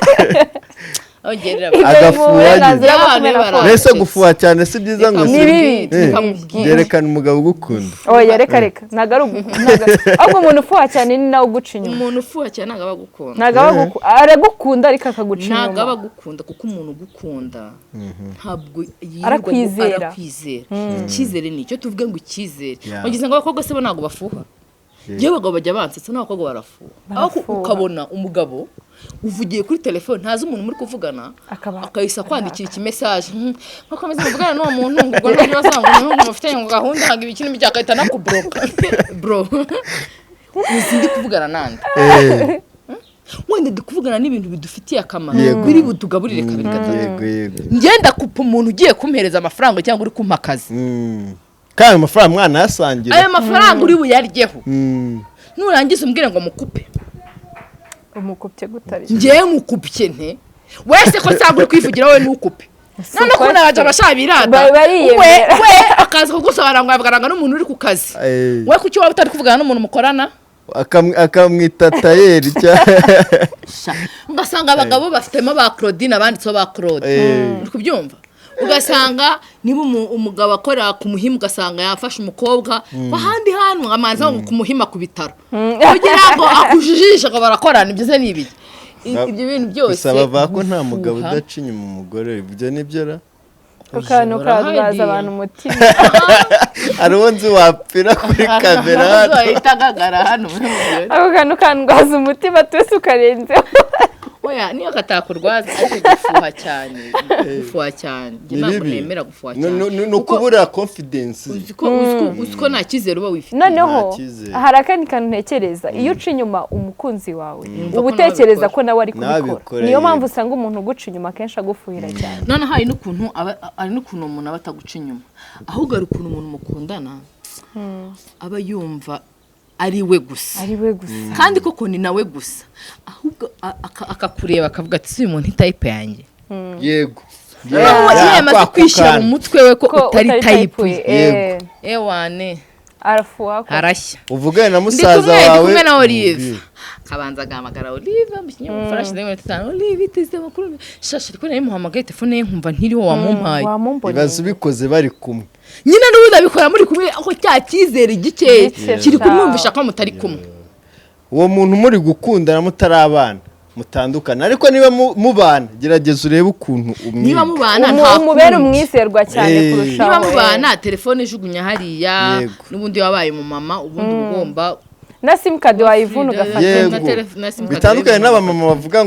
ongerera. Ibyo Agafuha bimuha uburenganzira bwo nyine. kumena Y'abantu phone. Mbese gufuha cyane si byiza ngo Ni si bibi. Reka mubwire. Byerekana umugabo ugukunda. Oya, reka reka, ntabwo ari ahubwo umuntu ufuha cyane ni nawe uguca inyuma. Umuntu ufuha cyane ntabwo aba agukunda. Ntabwo aba aragukunda ariko akaguca Ntabwo aba inyuma. agukunda, kuko umuntu ugukunda ntabwo yirirwa Arakwizera. Arakwizera. Icyizere ni icyo tuvuge ngo icyizere. Yeah. Wagize ngo abakobwa se bo ntabwo bafuha? Yewe, abagabo bajya bansetsa, n'abakobwa barafuha. Aho Barafuha. ukabona umugabo uvugiye kuri telefone, ntazi umuntu muri kuvugana, Akaba akahise akwandikira ikimesaje, nkomeze muvugana n'uwo muntu, ngo ubwo nibyo basanga ngo ngo mufitanye ngo gahunda, ngo ibiki n'ibiki, agahita anakublocka. Bro, uzi ndi kuvugana nande? Wenda ndi kuvugana n'ibintu bidufitiye akamaro, biri butugaburire kabiri gatatu. Yego yego. Ngenda kupa umuntu ugiye kumpereza amafaranga cyangwa uri kumpa akazi. Kandi ayo mafaranga mwana yasangira. Ayo mafaranga uri buyaryeho, nurangiza umbwire ngo mukupe. Umukupye gutari? Ngewe mukupye nte wese ko cyangwa uri kwivugira wowe ntukupe? None ko nabaje abashabirata Bariyemera. We akaza kugusobanura ngo yavuganaga n'umuntu uri ku kazi. We kuki waba utari kuvugana n'umuntu mukorana? Akamwita tayeri cyangwa Sha, ugasanga abagabo bafitemo ba Claudine, abanditseho ba Claude. Uri kubyumva? Ugasanga niba umugabo akorera ku Muhima, ugasanga yafashe umukobwa ahandi hantu, amazi ngo ku Muhima ku bitaro, kugira ngo akujijishe ngo barakorana. Ibyo se ni ibiki? Ibyo bintu byose Gusa bavuga ko nta mugabo gufuha. udaca inyuma umugore. Ibyo nibyo ra? Ako kantu Barahari. karwaza abantu umutima. Hari uwo nzi wapfira kuri kamera hano. Ahita agaragara hano muri mugore. Ako kantu kandwaza umutima twese ukarenzeho. Oya, niyo katakurwaza, ariko gufuha cyane, gufuha cyane, njye Ni ntabwo bibi. nemera gufuha Ni- cyane. ni ukubura confidence. Uzi ko nta cyizere uba wifitiye. Noneho Nta cyizere. hari akandi kantu ntekereza: iyo uca inyuma umukunzi wawe, Yumva uba ko nawe utekereza abikora. ko nawe ari Nawe kubikora. abikora, Niyo yego. mpamvu usanga umuntu uguca inyuma akenshi agufuhira cyane. Noneho hari n'ukuntu umuntu aba ataguca inyuma, ahubwo hari ukuntu umuntu mukundana aba yumva ari we gusa. Ari we gusa. Kandi koko ni nawe gusa, ahubwo akakureba akavuga ati: "Si uyu muntu type yanjye?" Yego. Noneho iyo yamaze Kwa- kwishyira mu kantu. mutwe we ko Ko utari type ye, ye. Yego. Ewane, Arafuha ko arashya. Uvugane na Ndi musaza kumwe ndi wawe. kumwe na Olive, akabanza agahamagara Olive mu kinyabupfura, ashizeho iminota 5: "Olive, iteze amakuru shasha." Ariko nari muhamagaye, telefone ye nkumva ntiriho, wamumpaye? Wamumboneye. Ibaze ubikoze bari kumwe. Nyine n'ubundi abikora muri kumwe, aho cya cyizere gikeya Gike kiri sha. kumwumvisha ko mutari kumwe. Uwo muntu muri gukundana mutarabana, mutandukana, ariko niba mubana, gerageza urebe ukuntu umwiga. Niba mubana, nta Umubere kundi. umwizerwa cyane kurushaho. Niba mubana, telefone ijugunya hariya. Yego. N'ubundi wabaye umumama, ubundi uba ugomba Na simukadi wayivuna ugafata. Yego. Na simukadi Bitandukanye wayivuna. n'abamama bavuga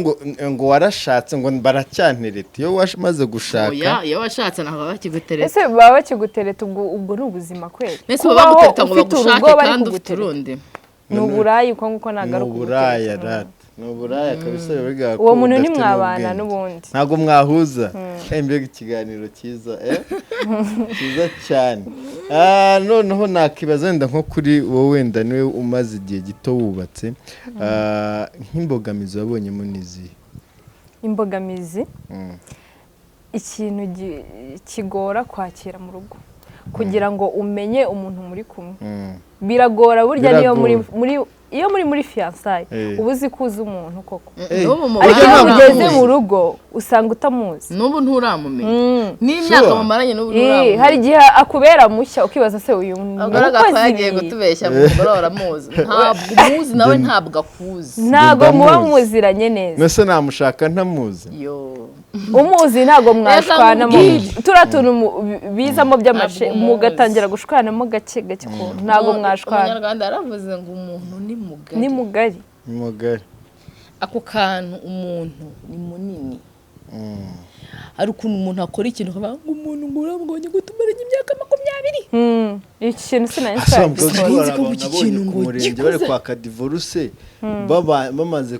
ngo warashatse, ngo baracyantereta. Iyo wamaze gushaka. Oya, iyo washatse ntabwo baba bakigutereta. Ese baba bakigutereta? Ubwo ni ubuzima kweli? Mbese baba Kubaho bagutereta ngo ufite bagushake urugo bari kandi ufite kugutereta. urundi? Ni uburayi uko nguko, ntabwo Ni ari uburaya ukugutereta. rata, ni uburaya kabisa, biba bigaragara ko Uwo muntu udafite ntimwabana n'ubwenge. n'ubundi. Ntabwo mwahuza. Mbega ikiganiro cyiza, cyiza cyane. Noneho nakibaza wenda nko kuri wowe, wenda niwe umaze igihe gito wubatse, nk'imbogamizi wabonyemo n'izihe? Imbogamizi, ikintu kigora kwakira mu rugo, kugira ngo umenye umuntu muri kumwe biragora burya. Niyo muri Biragora. muri iyo muri fiançailles, uba uzi ko uzi umuntu koko, N'ubu mu ariko iyo bana ugeze nturamuzi. mu rugo usanga utamuzi. N'ubu nturamumenye n'imyaka Sure. mumaranye, n'ubu Eh, hari nturamumenye. igihe akubera mushya, ukibaza: "Se uyu ni Agaragara ko umukozi yagiye ibi?" kutubeshya ngo umugore wawe aramuzi. Ntabwo umuzi, nawe ntabwo akuzi. Ntabwo muba Ndamuzi. muziranye neza. Mbese namushaka ntamuzi? Yo. Umuzi ntabwo mwashwana mu Nkubwire. turiya tuntu bizamo by'amashe, Ntabwo umuzi. mugatangira gushwanamo gake gake ukuntu, ntabwo mwashwana. Umunyarwanda yaravuze ngo umuntu ni mugari. Ni mugari. Ni mugari. Ako kantu, umuntu ni munini. Hari ukuntu umuntu akora ikintu ukavuga ngo umuntu ngo uramubonye ngo tumaranye imyaka 20. Iki kintu sinari Asa nshaka. Sinzi ko iki kintu ku ngo murenge bari gikoze. kwaka divorce, bamaze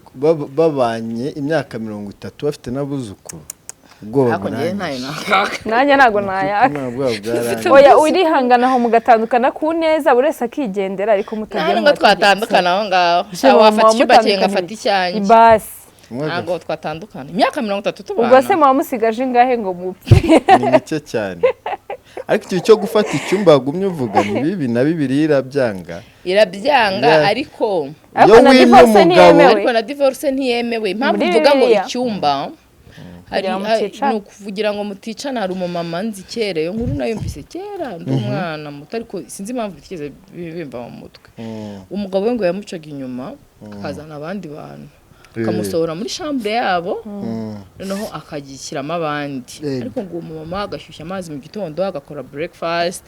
babanye imyaka 30, bafite n'abuzukuru. Ubwoba Ariko njyewe ntayo buranyishe. nakaka. Nanjye ntabwo nayaka. Nta bwoba bwaranyishe. Oya, urihangana aho mugatandukana ku neza, buri wese akigendera, ariko mutagiye Nta mu nubwo mategeko. twatandukana aho ngaho. Ese Wafata icyumba cyawe, mutandukana ngafata iki? icyanjye. Ibasi. Umwe Ntabwo twatandukana imyaka 30 Ubwo se tubana. Muba musigaje ingahe ngo mupfe? Ni mike cyane, ariko ikintu cyo gufata icyumba wagumye uvuga ni bibi, na Bibiliya irabyanga. Irabyanga. Ariko Ariko Iyo na wimye divorce umugabo ntiyemewe. Ariko na divorce ntiyemewe. Impamvu Muri mvuga ngo Bibiliya. icyumba hari Kugira ngo muticana. Ni ukuvugira ngo muticana. Hari umumama nzi kera, iyo nkuru nayumvise kera ndi umwana muto, ariko sinzi impamvu bitigeze bimva mu mutwe. Umugabo we ngo yamucaga inyuma, akazana abandi bantu, akamusohora muri chambre yabo, noneho akagishyiramo abandi. Ariko ngo uwo mumama agashyushya amazi mu gitondo, agakora breakfast,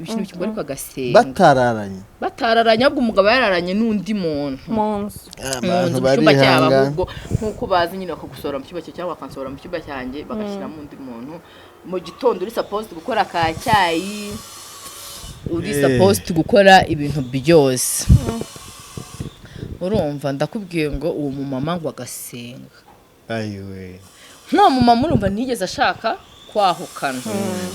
ibintu kimwe, ariko agasenga. Batararanye? Batararanye, ahubwo umugabo yararanye n'undi muntu Mu nzu. Mu Abantu nzu, mu cyumba cyabo. barihanga. Ahubwo nk'uko bazi nyine, bakagusohora mu cyumba cyawe cyangwa bakansohora mu cyumba cyanjye, bagashyiramo undi muntu. Mu gitondo uri supposed gukora ka cyayi, uri supposed gukora ibintu byose. Urumva, ndakubwiye ngo uwo mumama ngo agasenga. Ayiwe! Nk'uwo mumama, urumva, ntiyigeze ashaka kwahukana,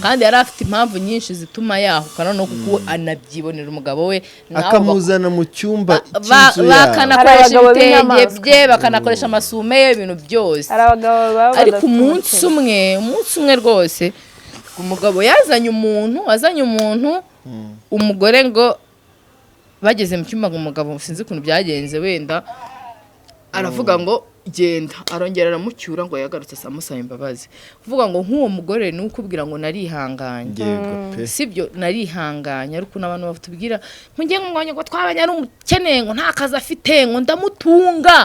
kandi yari afite impamvu nyinshi zituma yahukana, no kuko anabyibonera umugabo we n'abo Akamuzana mu cyumba cy'inzu yabo. Bakanakoresha Hari abagabo ibitenge b'inyamaswa. bye, bakanakoresha amasume ye, ibintu byose. Hari abagabo baba Ariko badafite umunsi umutima. umwe, umunsi umwe rwose, umugabo yazanye umuntu, azanye umuntu, umugore ngo bageze mu cyumba, ngo umugabo sinzi ukuntu byagenze, wenda aravuga ngo genda, arongera aramucyura, ngo yagarutse amusaba imbabazi. Kuvuga ngo nk'uwo mugore ni ukubwira ngo narihanganye. Yego pe. Sibyo, narihanganye. Ariko n'abantu batubwira ngo ngiye ngo ngo twabanye ari umukene, ngo nta kazi afite, ngo ndamutunga,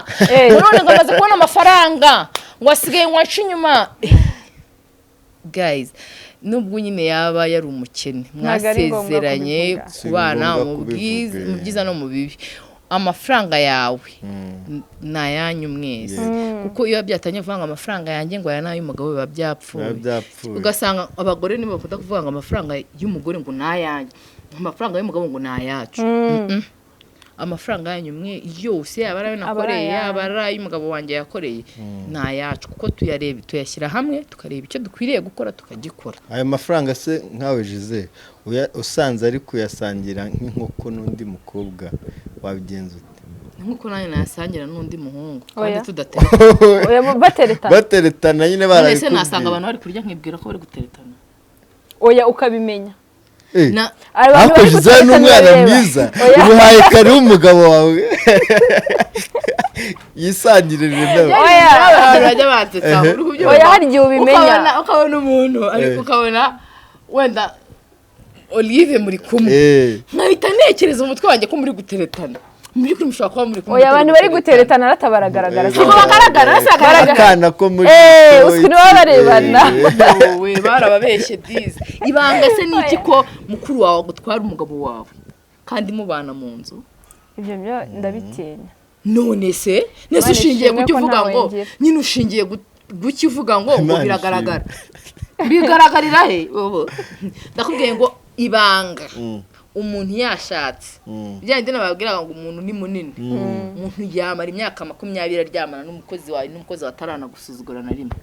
ngo none ngo amaze kubona amafaranga, ngo asigaye ngo ace inyuma. Guys, nubwo nyine yaba yari umukene, Ntabwo ari ngombwa mwasezeranye kubivuga. Si kubana ngombwa mu bwiza, kubivuga, mu byiza no mu bibi. Amafaranga yawe ni ayanyu mwese, kuko iyo byatangiye kuvuga ngo amafaranga yanjye, ngo aya ni ay'umugabo, biba byapfuye. Biba byapfuye. Ugasanga abagore nibo bakunda kuvuga ngo amafaranga y'umugore ngo ni ayanjye, amafaranga y'umugabo ngo ni ayacu. Mm-mm. Amafaranga yanyu mwe yose, yaba ari ayo Aba ari nakoreye, ayanyu. yaba ari ay'umugabo wanjye yakoreye, ni ayacu, kuko tuyareba, tuyashyira hamwe, tukareba icyo dukwiriye gukora tukagikora. Ayo mafaranga se, nkawe Gisele, usanze ari kuyasangira nk'inkoko n'undi mukobwa, wabigenza ute? Nk'uko nanjye nayasangira n'undi muhungu kandi Oya. tudatereta. Oya, bateretana. Bateretana nyine, None se nasanga barabikubwiye. abantu bari kurya nkibwira ko bari guteretana? Oya, ukabimenya. Na Abantu Ariko bari Gisele ni guteretana umwana bareba. mwiza. Oya. Ubuhaye kare umugabo wawe yisangirire nawe. Oya. Abantu bajya bansetsa, uri kubyumva? Oya, hari igihe ubimenya. Ukabona umuntu ariko ukabona wenda Olive muri kumwe, nkahita ntekereza umutwe wanjye ko muri guteretana. Mu by'ukuri mushobora kuba muri kumwe, Oya, abantu mutari bari guteretana rata baragaragara. Eh, Siko bagaragara, se bagaragara. Akana ko muri Uswi nibo barebana. Wowe barababeshye dizi. Ibanga se ni iki ko mukuru wawe agutwara umugabo wawe kandi mubana mu nzu? Ibyo byo ndabitinya. None se nese Imana ushingiye ishimwe kuki ko uvuga ntawe ngo ngira. nyine ushingiye guki uvuga ngo Imana biragaragara? Bigaragarira he? Ubu ndakubwiye ngo ibanga, umuntu yashatse, bya bindi nababwiraga ngo umuntu ni munini, umuntu yamara imyaka 20 aryamana n'umukozi wawe, n'umukozi wawe ataranagusuzugura na rimwe,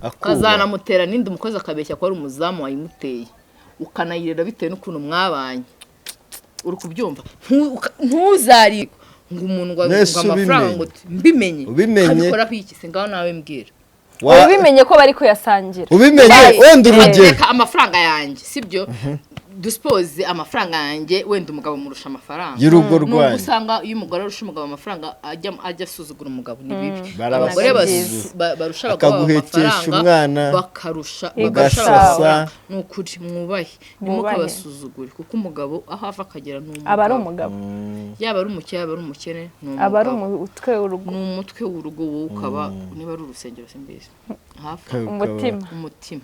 ukazanamutera n'indi, umukozi akabeshya ko ari umuzamu wayimuteye, ukanayirera bitewe n'ukuntu mwabanye. Uri kubyumva? Ntuzari ngo umuntu ngo Nese ngo amafaranga ubimenye. ngo mbimenye. Ubimenye. Ukabikoraho iki se? Ngaho nawe mbwira. Ubimenye ko bari kuyasangira. Ubimenye, wenda urugero. Reka, amafaranga yanjye, sibyo, dusipoze amafaranga yanjye, wenda umugabo murusha amafaranga. Y'urugo Nubwo rwanyu. usanga iyo umugore arusha umugabo amafaranga, ajya asuzugura umugabo, ni bibi. Barabasuzugura. Abagore barusha abagabo Akaguhekesha amafaranga, umwana, bakarusha ugasasa. bakarusha abagabo. Ni ukuri mwubahe, Mwubahe. ntimukabasuzugure, kuko umugabo aho ava akagera ni Aba ari umugabo. umugabo. Yaba ari umukire, yaba ari umukene, ni Aba ari umugabo. umutwe w'urugo. Ni umutwe w'urugo, wowe ukaba niba ari urusengero simbizi hafi. Umutima. Umutima,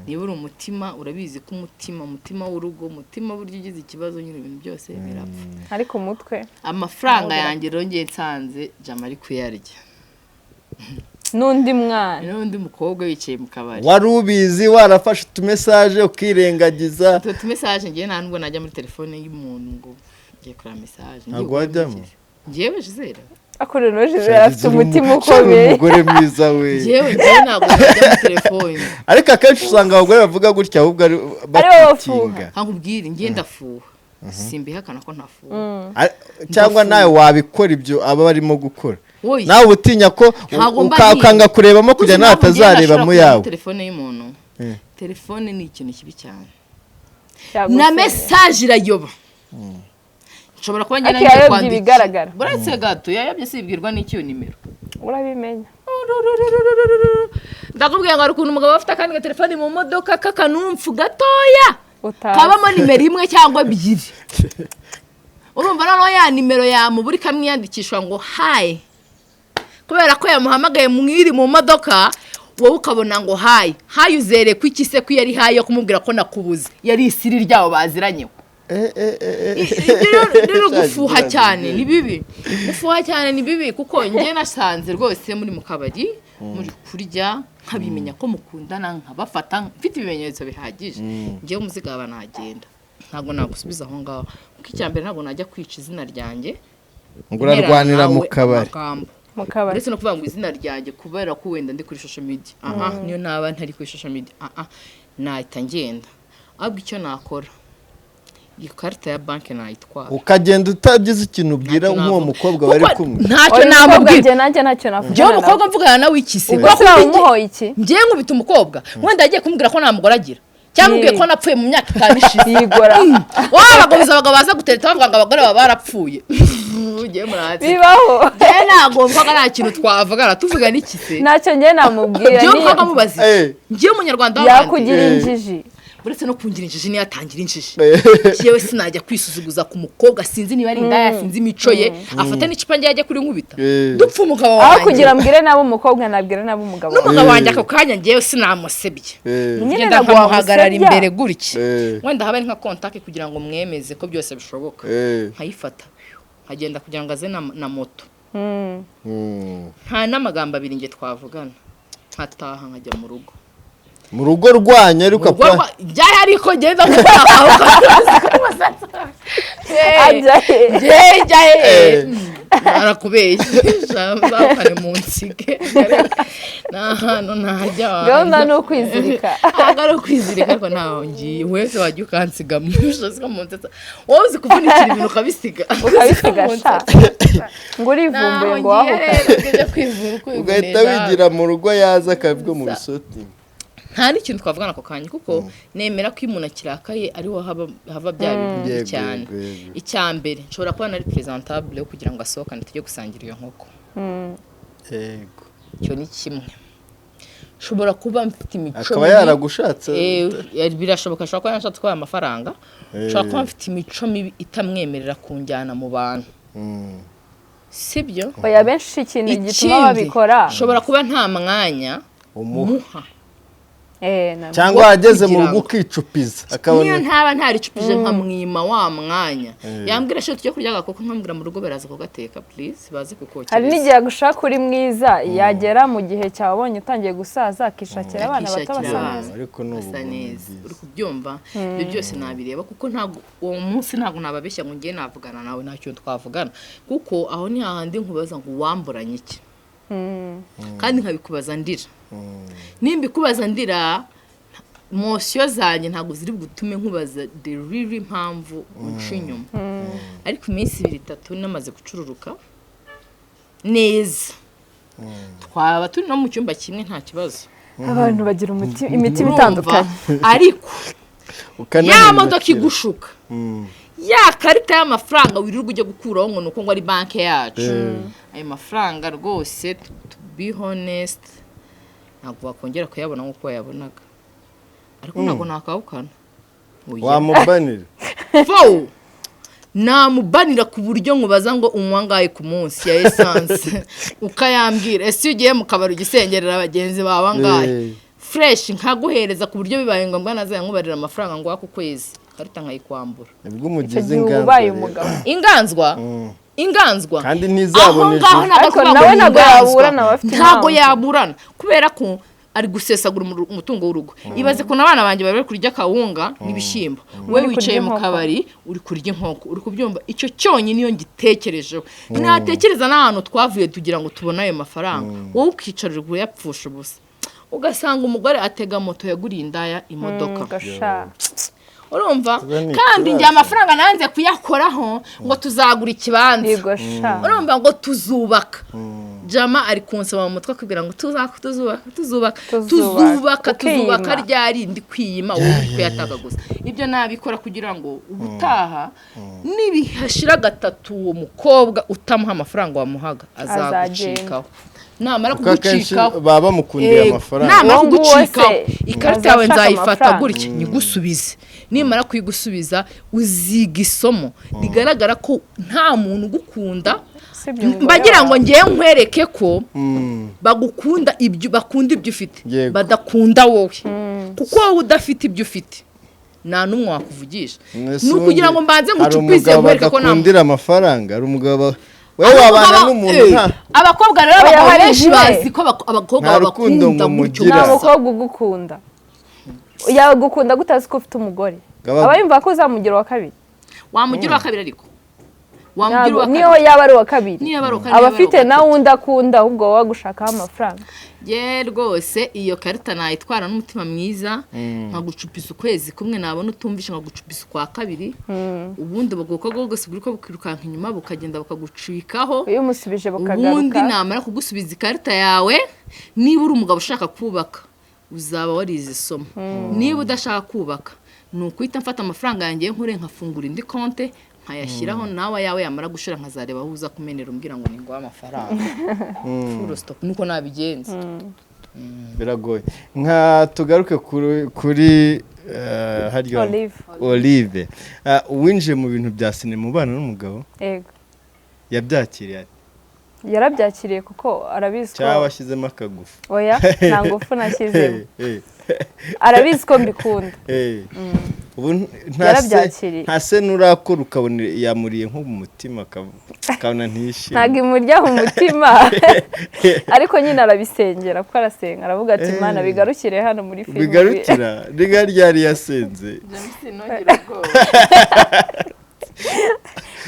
niba uri umutima, urabizi ko umutima w'urugo, umutima burya ugize ikibazo nyine ibintu byose birapfa. Ariko umutwe Amafaranga yanjye rero ngiye nsanze jama ari kuyarya n'undi mwana n'undi mukobwa wicaye mu kabari. Wari ubizi, warafashe utumessage ukirengagiza. Utwo tumessage, ngewe nta nubwo najya muri telefone y'umuntu ngo ngiye kureba message. Ngiye Ntabwo gukora wajyamo? iki? Ngewe Gisele? Ariko rero Gisele afite umutima ukomeye. Umugore mwiza we. Ngewe ntabwo najya muri telefone. Ariko akenshi usanga abagore bavuga gutya ahubwo ari Ari bo batikinga. Nkakubwira, ngiye ndafuha, simbihakana ko ntafuha. Cyangwa nawe wabikora ibyo aba barimo gukora. Oya. Nawe utinya ko Ntabwo mba ntinya. ukanga kurebamo kugira Uzi nawe impamvu njyewe atazareba ntashobora mu kureba yawe. Telefone y'umuntu, telefone ni ikintu kibi cyane. Cyagusenya. Na message irayoba. Nshobora kuba ngenda Ariko ngiye yayobye kwandika. ibigaragara. Buretse gato, yayobye sibwirwa n'iki iyo nimero. Urabimenya. Ndakubwira ngo hari ukuntu umugabo afite akandi gatelefone mu modoka k'akanumfu gatoya, Utazi. kabamo nimero imwe cyangwa ebyiri. Urumva noneho ya nimero yamubura, ikamwiyandikishwa ngo "Hi", kubera ko yamuhamagaye mwiri mu modoka, wowe ukabona ngo "Hi, hi". Uzere ko iki se ko yari hi yo kumubwira ko nakubuze, yari isiri ryabo baziranyeho? Ibyo rero, gufuha cyane ni bibi, gufuha cyane ni bibi, kuko njye nasanze rwose muri mu kabari muri kurya, nkabimenya ko mukundana, nkabafata mfite ibimenyetso bihagije, njyewe umuzigaba nagenda, ntabwo nagusubiza aho ngaho, kuko icya mbere ntabwo najya kwica izina ryanjye Ngo urarwanira mu nawe kabari. amagambo. Mu kabari. Uretse no kuvuga ngo izina ryanjye, kubera ko wenda ndi kuri social media, aha niyo naba ntari kuri social media, aha nahita ngenda. Ahubwo icyo nakora, iyo karita ya banki nayitwara. Ukagenda utagize ikintu ubwira Ntacyo nk'uwo navuga. mukobwa bari Kuko kumwe. ntacyo Oya, umukobwa namubwira. njye nanjye ntacyo navuga. Njyewe umukobwa mvugana nawe iki se? Ubwo se waba umuhoye iki? Njyewe nkubita umukobwa, wenda yagiye kumbwira ko nta mugore agira, cyangwa mubwiye ko napfuye mu myaka 5 ishize. Yigora. Wowe abagabo, abagabo baza gutereta bavuga ngo abagore baba barapfuye, ugiye murazi. Bibaho. Njyewe ntabwo mvuga, nta kintu twavugana, tuvuga n'iki se? Ntacyo njye namubwira. Njyewe umukobwa mubaza iki? Njyewe umunyarwanda w'abandi. Yakugira injiji. Uretse no kungira injiji, niyo atangira injiji, yewe sinajya kwisuzuguza ku mukobwa sinzi niba ari indaya, sinzi imico ye, afata n'icupa njye ajya kuri nkubita, dupfa umugabo Aho wanjye. kugira mbwire nabi umukobwa, nabwira nabi umugabo. N'umugabo wanjye ako kanya njyewe sinamusebye. Nyine Ngenda ntabwo nkamuhagarara wamusebya. imbere gutya, wenda haba ari nka contact kugira ngo mwemeze ko byose bishoboka, nkayifata nkagenda kugira ngo aze na moto. Nta n'amagambo abiri njye twavugana, nkataha nkajya mu rugo. Mu rugo rwanyu ariko? Mu rugo Njyayo, ariko ngenda gukora aho. Ajya he? Njyayo arakubeshya, bakare mu nsige, nta hantu ntajya. Gahunda ni ukwizirika. Ntabwo ari ukwizirika, ariko ntaho ngiye. Wese wajya ukansiga mu ko mu nsetsa, wowe uzi kuvunikira ibintu ukabisiga. Ukabisiga sha, ngo urivumbuye, ngo Ntaho ngiye. wahuka. Rero ujya kwivura Ugahita ukwivunisha. wigira mu rugo, yaza akabwo mu bisoti. Nta n'ikintu twavugana ako kanya, kuko nemera ko iyo umuntu akirakaye ariho hava bya bintu bibi cyane. Yego, yego. Icya mbere, nshobora kuba nari presentable yo kugira ngo asohokane tujye gusangira iyo nkoko. Icyo ni kimwe. Nshobora kuba mfite imico Akaba mibi. yaragushatse. Birashoboka, ashobora kuba yarashatse kubaha amafaranga. Nshobora kuba mfite imico mibi itamwemerera kunjyana mu bantu, sibyo? Oya, benshi ikintu gituma Ikindi, babikora nshobora kuba nta mwanya Umuha. muha. Cyangwa wageze mu Kugira rugo ngo- ukicupiza Niyo akabona. ntaba ntaricupije, nkamwima wa mwanya, yambwira "Shit, tujye kurya agakoko", nkambwira "Mu rugo baraza kugateka, please baze kukokereza." Hari n'igihe agushaka uri mwiza, yagera mu gihe cyawe abonye utangiye gusaza, akishakira abana bato Akishakira basa abana. neza. Ariko ni Basa ubugome neza. bwiza. Uri kubyumva? Ibyo byose nabireba, kuko ntabwo uwo munsi ntabwo nababeshya ngo ngiye navugana nawe, nta kintu twavugana, kuko aho ni hahandi nkubaza ngo wamburanye iki, kandi nkabikubaza ndira. Nimba ikubaza ndira, émotions zanjye ntabwo ziri bugutume nkubaza the real impamvu unca inyuma. Ariko iminsi ibiri itatu namaze gucururuka neza, twaba turi no mu cyumba kimwe, nta kibazo. Abantu bagira imitima Urumva? itandukanye. Ariko ya Ukanahindukira. modoka igushuka, ya karita y'amafaranga wirirwa ujya gukuraho ngo ni uko ngo ari banki yacu, ayo mafaranga rwose, to be honest, ntabwo wakongera kuyabona nk'uko wayabonaga, ariko ntabwo nakawukana. Oya. Wamubanira. Fo namubanira ku buryo nkubaza ngo unywa angahe ku munsi ya essence, ukayambwira. Ese iyo ugiye mu kabari ugisengerera bagenzi bawe angahe? Fresh nkaguhereza, ku buryo bibaye ngombwa nazajya nkubarira amafaranga nguha ku kwezi, karita nkayikwambura. Nibwo Icyo umugize gihe uba inganzwa ubaye rero. umugabo. Inganzwa, inganzwa. Kandi Aho ntizabona ngaho ejo. ntabwo Ariko ari kuvuga nawe ngo ni ntabwo inganzwa. yaburana, aba afite Ntabwo impamvu. yaburana, kubera ko ari gusesagura umutungo w'urugo. Ibaze ukuntu abana banjye bari bari kurya akawunga n'ibishyimbo, we Uri kurya wicaye mu inkoko. kabari uri kurya inkoko. Uri kubyumva? Icyo cyonyine iyo ngitekerejeho, natekereza n'ahantu twavuye tugira ngo tubone ayo mafaranga, wowe ukicara uri kuyapfusha ubusa, ugasanga umugore atega moto yaguriye indaya imodoka. Gasha. Urumva? Tuba ni Kandi njye ikibazo. amafaranga nanze kuyakoraho ngo tuzagura ikibanza. Yego sha. Urumva, ngo tuzubaka. Umujama ari kunsoma mu mutwe akubwira ngo tuzubaka, tuzubaka, tuzubaka, Tuzubaka. tuzubaka, Ukiyima. tuzubaka ryari? Ndi kwiyima, wowe uri kuyataka gusa. Ibyo nabikora kugira ngo ubutaha nibihashira gatatu uwo mukobwa utamuha amafaranga wamuhaga azagucikaho. Namara Kuko akenshi kugucikaho, baba bamukundiye amafaranga. Namara Uwo nguwo kugucikaho, se ikarita yawe azashaka nzayifata amafaranga. gutya nyigusubize. Nimara kuyigusubiza, uziga isomo rigaragara ko nta muntu ugukunda. Usibye umugore Mbagira ngo wawe. ngewe nkwereke ko bagukunda ibyo, bakunda ibyo ufite, badakunda wowe, kuko wowe udafite ibyo ufite nta n'umwe wakuvugisha. Mwese Ni ukugira ngo ubundi mbanze hari ngucupize, umugabo nkwereke ko nta badakundira amafaranga, hari umugabo wowe Hari wabana n'umuntu nta Abakobwa rero, Oya, abagabo hari benshi igihe. bazi ko abakobwa Nta rukundo babakunda ngo gutyo mugira. Nta gusa. mukobwa ugukunda yagukunda gutazi ko ufite umugore. Aba yumva ko uzamugira uwa kabiri. Wamugira uwa kabiri, ariko wamugira Ntabwo uwa niyo kabiri. yaba ari uwa kabiri, Niyo yaba ari uwa kabiri, aba yaba ari afite uwa nawe gatatu. undi akunda, ahubwo wowe agushakaho amafaranga. Ye rwose, iyo karita nayitwara n'umutima mwiza, nkagucupiza ukwezi kumwe, nabona utumvishe nkagucupiza ukwa kabiri, ubundi ubwoko bwose buri ko bukirukanka inyuma, bukagenda bukagucikaho. Iyo umusubije Ubundi bukagaruka. namara kugusubiza ikarita yawe, niba uri umugabo ushaka kubaka, uzaba warize isomo. Niba udashaka kubaka, ni ukuhita mfata amafaranga yanjye nkure, nkafungura indi konte, nkayashyiraho, nawe ayawe yamara gushira nkazareba aho uza kumenera umbwira ngo ni nguhe amafaranga. Full stop, nuko nabigenza. Biragoye. Nka tugaruke kuri harya Olive. Olive. Ah, winjiye mu bintu bya sinema ubana n'umugabo? Yego. Yabyakiriye ate? Yarabyakiriye kuko arabizi ko Cyangwa washyizemo akagufu? Oya, nta ngufu nashyizemo. Arabizi ko mbikunda. Ubu nta se Yarabyakiriye. nta se nurakora ukabona yamuriye nko mu mutima, akabona ntiyishimye? Ntabwo imurya mu mutima, ariko nyine arabisengera kuko arasenga, aravuga ati: "Imana, bigarukire hano muri filime." Bigarukira riga ryari yasenze? James, ntugire ubwoba.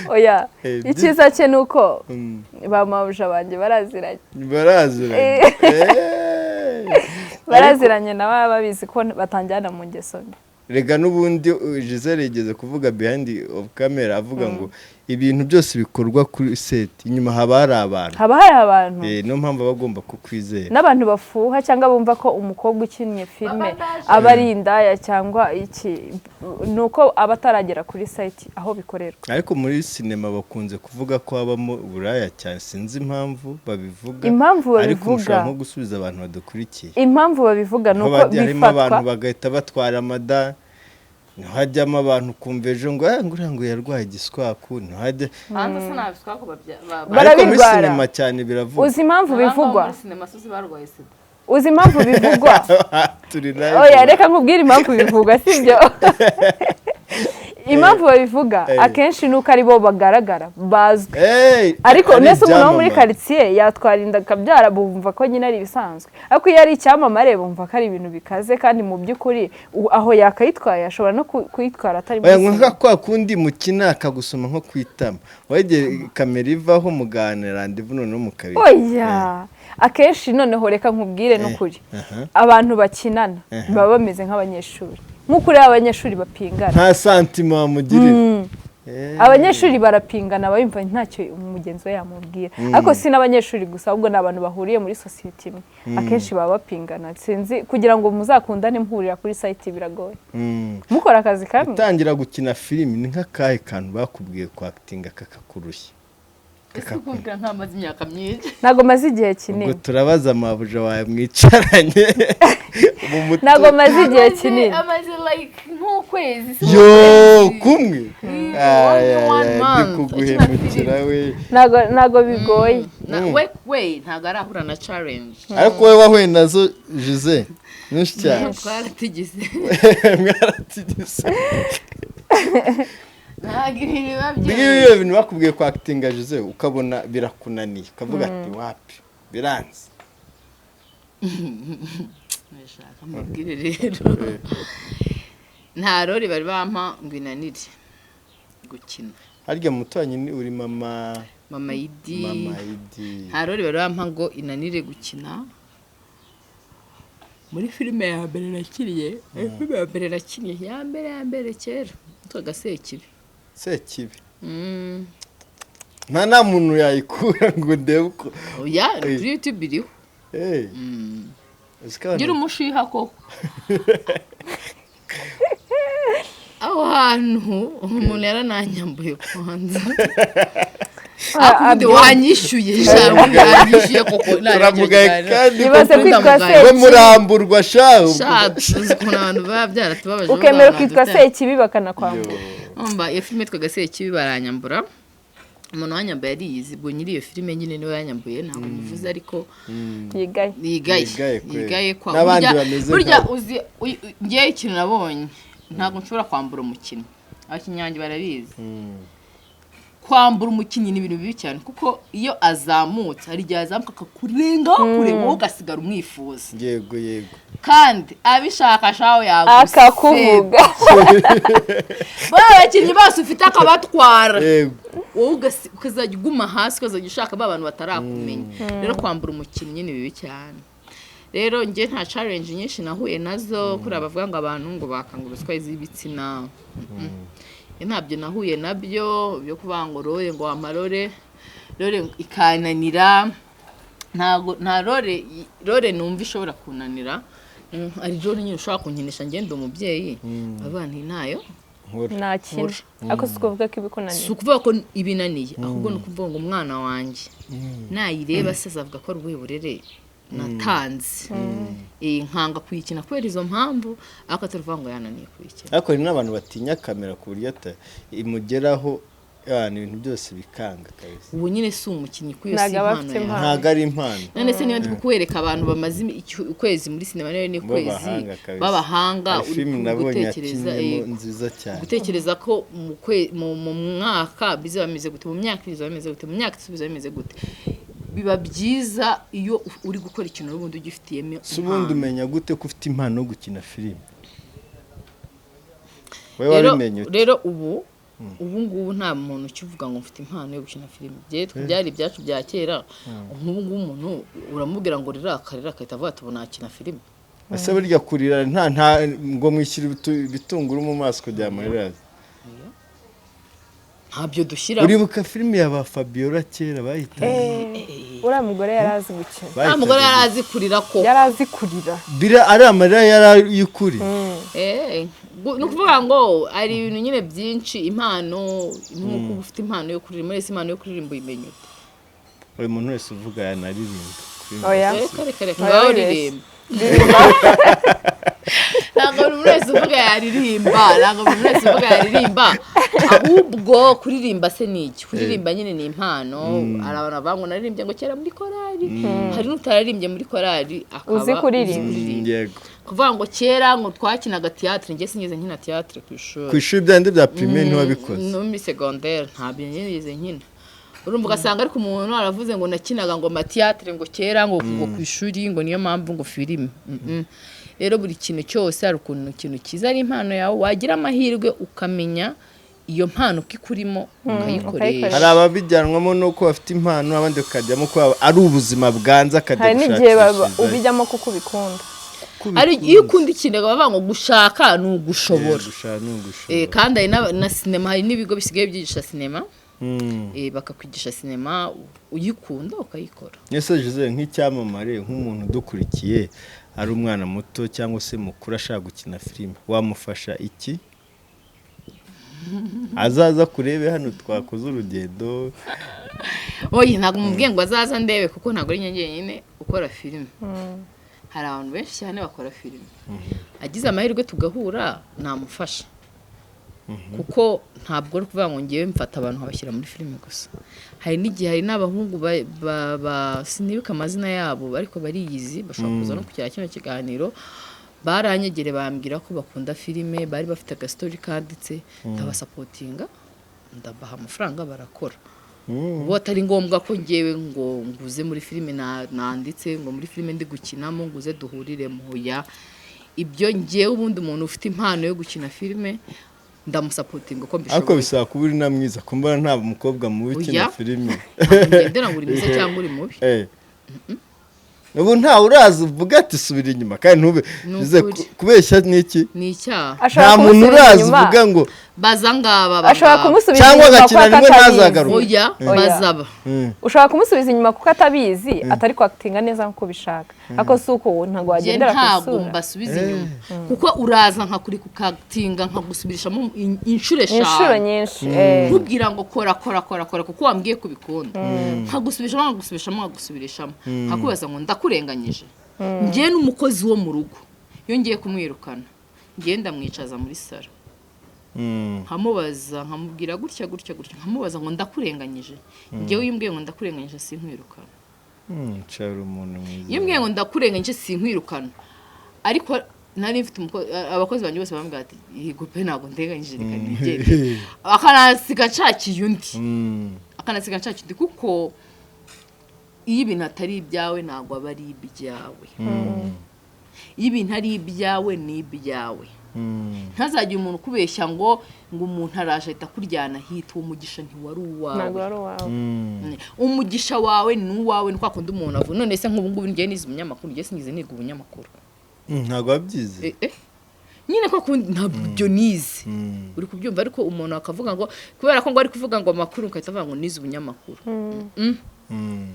Oya. Icyiza cye ni uko ba mabuja banjye baraziranye. Baraziranye. Baraziranye, nawe baba babizi ko batanjyana mu ngeso mbi. Rega n'ubundi Gisele yigeze kuvuga behind of camera, avuga ngo ibintu byose bikorwa kuri set, inyuma haba hari abantu. Haba hari abantu. Niyo mpamvu aba agomba kukwizera. N'abantu bafuha cyangwa bumva ko umukobwa ukinnye filime aba ari indaya cyangwa iki, ni uko aba ataragera kuri site aho bikorerwa. Ariko muri sinema bakunze kuvuga ko habamo uburaya cyane, sinzi impamvu babivuga. Impamvu Ariko babivuga, mushobora nko gusubiza abantu badukurikiye. Impamvu babivuga ni Aho uko bagiye harimo abantu bifatwa bagahita batwara amada, ntihajyamo abantu ukumva ejo ngo "Ah, ngo uriya ngo yarwaye igiswaku", ntihajya Hanze se nabiswa ko Ariko muri Barabirwara. sinema cyane biravugwa. Uzi impamvu bivugwa? Muri sinema suzi barwaye sida. Uzi impamvu bivugwa? Turi live. Oya, reka nkubwire impamvu bivugwa, sibyo? Impamvu babivuga akenshi ni uko ari bo bagaragara, bazwi. Hey, Ariko ari nese umuntu wo muri ibyamamare. karitsiye yatwara inda akabyara, bumva ko nyine ari ibisanzwe, ariko iyo ari icyamamare bumva ko ari ibintu bikaze, kandi mu by'ukuri aho yakayitwaye ashobora no kuyitwara atari muri Oya, ngo sinema. nka kwa kundi mukina akagusoma nko ku itama, wegeye kamera ivaho muganira randevu noneho mukabiri. Oya, akenshi noneho reka nkubwire n'ukuri, abantu bakinana baba bameze nk'abanyeshuri, nk'uko ureba abanyeshuri bapingana. Nta sentiment wamugirira. Abanyeshuri barapingana, aba yumva ntacyo mugenzi we yamubwira. Ariko si n'abanyeshuri gusa, ahubwo ni abantu bahuriye muri sosiyete imwe, akenshi baba bapingana. Sinzi, kugira ngo muzakundane muhurira kuri site biragoye, mukora akazi kamwe. Utangira gukina filimi, ni nk'akahe kantu bakubwiye kwakitinga kakakurushya? Ese kumbwira nk'amaze imyaka myinshi? Ntabwo maze igihe Ubwo kinini. turabaza mabuja wawe mwicaranye mu mutwe. Ntabwo maze igihe kinini. Amaze like nk'ukwezi si Yo ukwezi. kumwe. Only one Ay, ay, month. ndi kuguhemukira we. Ntabwo bigoye. We ntabwo arahura na challenge. Ariko wowe wahuye nazo, Jose, nyinshi cyane. Twaratigize. Mwaratigise. Ntabwo ibintu biba Ngibi byoroshye. ibyo bintu bakubwiye kwakitinga, Jose, ukabona birakunaniye, ukavuga ati: "Wapi, biranze." Ndashaka mbabwire rero, nta role bari bampa ngo inanire gukina. Harya muturanyi ni uri mama? Mama Idi. Mama Idi. Nta role bari bampa ngo inanire gukina. Muri filime ya mbere nakiriye, filime ya mbere nakiniye, ya mbere ya mbere kera, yitwaga Sekibi. Sekibi. Nta muntu yayikura ngo ndebe uko. Oya, kuri YouTube iriho. Eh. Uzi ko abantu- Ngira umushiha koko. Aho hantu umuntu yarananyambuye kwanza. Akundi wanyishyuye, sha, wanyishyuye koko. Turamugaye kandi. Ibaze koko kwitwa ndamugaye. We Sekibi. muramburwa sha. Sha, uzi ukuntu abantu baba byaratubabaje. Ukemera ukitwa Sekibi bakanakwambura. Umva, iyo filime yitwaga Sekibi, baranyambura. Umuntu wanyambuye ariyizi. Ubwo nyiri iyo filime nyine niwe yanyambuye, ntabwo muvuze ariko. Yigaye. Yigaye. Yigaye kweli. Yigaye kwa N'abandi burya- bameze burya nkawe. uzi ngewe ikintu nabonye, ntabwo nshobora kwambura umukinnyi. Abakinnyi banjye barabizi. Kwambura umukinnyi ni ibintu bibi cyane, kuko iyo azamutse hari igihe azamuka akakurengaho kure, wowe ugasigara umwifuza. Yego yego. Kandi abishaka shaho yagusebya. Akakuvuga. Ba bakinnyi bose ufite akabatwara, wowe ukazajya uguma hasi, ukazajya ushaka ba bantu batarakumenya. Rero kwambura umukinnyi ni bibi cyane. Rero njye nta challenge nyinshi nahuye nazo kuri abavuga ngo abantu ngo bakanga ruswa z'ibitsina. Njye ntabyo nahuye nabyo byo kuvuga ngo role, ngo amarole, role ikananira. Ntago nta role numva ishobora kunanira. Hari role nyine ushobora kunkinisha ngenda umubyeyi abana ntayo. Nkora. Nta kintu, ariko si ukuvuga ko ibikunaniye. Si ukuvuga ko ibinaniye, ahubwo ni ukuvuga ngo umwana wanjye nayireba se azavuga ko ari ubuhe burere natanze? Nkanga kuyikina kubera izo mpamvu, ariko atari ukuvuga ngo yananiye kuyikina. Ariko hari n'abantu batinya kamera ku buryo imugeraho abantu ibintu byose bikanga kabisa. Ubu nyine si umukinnyi, kuko iyo si Ntabwo aba impano afite yawe. impano. Ntabwo ari impano. None se niba ndi kukwereka abantu bamaze ukwezi muri sinema, niyo ni ukwezi, B'abahanga kabisa. b'abahanga, Hari uri filime nabonye gutekereza yakinnyemo nziza cyane. Gutekereza ko mu mwaka bizaba bimeze gute, mu myaka bizaba bimeze gute, mu myaka 3 bizaba bimeze gute, biba byiza iyo uri gukora ikintu n'ubundi ugifitiyemo Si ubundi impano. umenya gute ko ufite impano yo gukina filime? Wowe Rero wabimenye ute? rero ubu ngubu nta muntu ukivuga ngo mfite impano yo gukina filime. Byari ibyacu bya kera. Nk'ubu ngubu umuntu uramubwira ngo rira, agahita avuga ati ubu nakina filime. Ese burya kurira nta ngo mwishyira ibitunguru mu maso kugira amarira aze? Ntabyo dushyiramo. Uribuka filime ya ba Fabiola kera bayitaga? Uriya mugore yari azi gukina. Nta mugore yari azi kurira ko. Yari azi kurira. Bira ari amarira yari ay'ukuri. Ni ukuvuga ngo hari ibintu nyine byinshi, impano, nk'uko uba ufite impano yo kuririmba wese, impano yo kuririmba uyimenya ute? Buri muntu wese uvuga yanaririmba. Oya. Reka reka reka. Oya, Ngaho wibeshye. ririmba. Ntabwo buri muntu wese uvuga yaririmba, ntabwo buri muntu wese uvuga yaririmba. Ahubwo kuririmba se ni iki? Kuririmba nyine ni impano. Hari abantu bavuga ngo naririmbye ngo kera muri korali, hari n'utararirimbye muri korali akaba Uzi kuririmba. Yego. Kuvuga ngo kera ngo twakinaga théâtre, njye sinigeze nkina théâtre ku ishuri. Ku ishuri byandi bya primaire ntiwabikoze? No muri secondaire ntabyo nigeze nkina. Urumva, ugasanga ariko umuntu aravuze ngo nakinaga ngo ama théâtre ngo kera ngo ku ishuri, ngo niyo mpamvu ngo filime. Rero buri kintu cyose hari ukuntu ikintu cyiza ari impano yawe, wagira amahirwe ukamenya iyo mpano ko ikurimo, ukayikoresha. Hari ababijyanwamo nuko bafite impano, abandi bakajyamo ko ari ubuzima bwanze, akajya Hari n'igihe gushakishirizayo. ubijyamo kuko ubikunda. Kuko Ari ubikunze. iyo ukunda ikintu bavuga ngo gushaka ni ugushobora. Gushaka ni ugushobora. Kandi hari na sinema, hari n'ibigo bisigaye byigisha sinema. Bakakwigisha sinema, uyikunda ukayikora. Ese Gisele, nk'icyamamare, nk'umuntu udukurikiye ari umwana muto cyangwa se mukuru ashaka gukina filime, wamufasha iki? Azaza kurebe hano twakoze urugendo. Oye, ntabwo mubwiye ngo azaza ndebe, kuko ntabwo ari njye njyenyine ukora filime, hari abantu benshi cyane bakora filime. Agize amahirwe tugahura namufasha, kuko ntabwo ari ukuvuga ngo ngewe mfata abantu nkabashyira muri filime gusa. Hari n'igihe hari n'abahungu sinibuka amazina yabo ariko bariyizi, bashobora kuza no kugira kino kiganiro, baranyegere bambwira ko bakunda filime, bari bafite aga story kanditse, ndabasupportinga, ndabaha amafaranga barakora. Ubu atari ngombwa ko ngewe ngo nguze muri filime nanditse, ngo muri filime ndi gukinamo nguze duhurire muya ibyo. Ngewe ubundi umuntu ufite impano yo gukina filime ndamusupportinga uko Ariko mbishoboye. bisaba kuba uri na mwiza, ko mbona nta mukobwa mubi ukina Oya. filime. Ntabwo ngendera ngo uri mwiza cyangwa uri mubi. Ubu ntawe uraza uvuga ati subira inyuma kandi ntube Ni bize ukuri. kubeshya ni iki? Ni icyaha. Ashobora Nta muntu kumusubiza uraza inyuma. uvuga ngo Baza ngaba Ashobora ngaba. kumusubiza Cyangwa inyuma agakina kuko rimwe atabizi. ntazagaruke. Oya, Oya. bazaba. Ushobora kumusubiza inyuma kuko atabizi, atari kwakitinga neza nk'uko ubishaka, ariko si uko ntabwo Njye wagendera ku ntabwo isura. mbasubiza inyuma, kuko uraza nkakuri kukatinga, nkagusubirishamo inshuro Inshuro 5 nyinshi. Nkubwira ngo kora, kora, kora, kora, kuko wambwiye ko ubikunda, nkagusubirishamo, nkagusubirishamo, nkagusubirishamo, nkakubaza ngo ndakurenganyije. Njye n'umukozi wo mu rugo, iyo ngiye kumwirukana, ngiye ndamwicaza muri salo, nkamubaza, nkamubwira gutya gutya gutya, nkamubaza ngo ndakurenganyije? Njyewe iyo umbwiye ngo ndakurenganyije, sinkwirukana. Nshara umuntu mwiza. Iyo umbwiye ngo ndakurenganyije, sinkwirukana. Ariko nari mfite abakozi banjye bose bambwira ati: "Yego pe, ntabwo ndenganyije, reka nigende." Akanasiga nshakiye undi, akanasiga nshakiye undi, kuko iyo ibintu atari ibyawe ntabwo aba ari ibyawe. Iyo ibintu ari ibyawe, ni ibyawe. Ntazagire umuntu ukubeshya ngo umuntu araje ahita akuryana hita. Uwo mugisha ntiwari uwawe. Ntabwo wari uwawe. Umugisha wawe ni uwawe. Ni kwa kundi umuntu avuga: "None se nk'ubu ngubu ngiye nize umunyamakuru?" Ngiye singize niga ubunyamakuru. Ntabwo wabyize. Nyine ko kundi ntabyo nize, uri kubyumva? Ariko umuntu akavuga ngo kubera ko ngo ari kuvuga ngo amakuru, ugahita avuga ngo nize ubunyamakuru.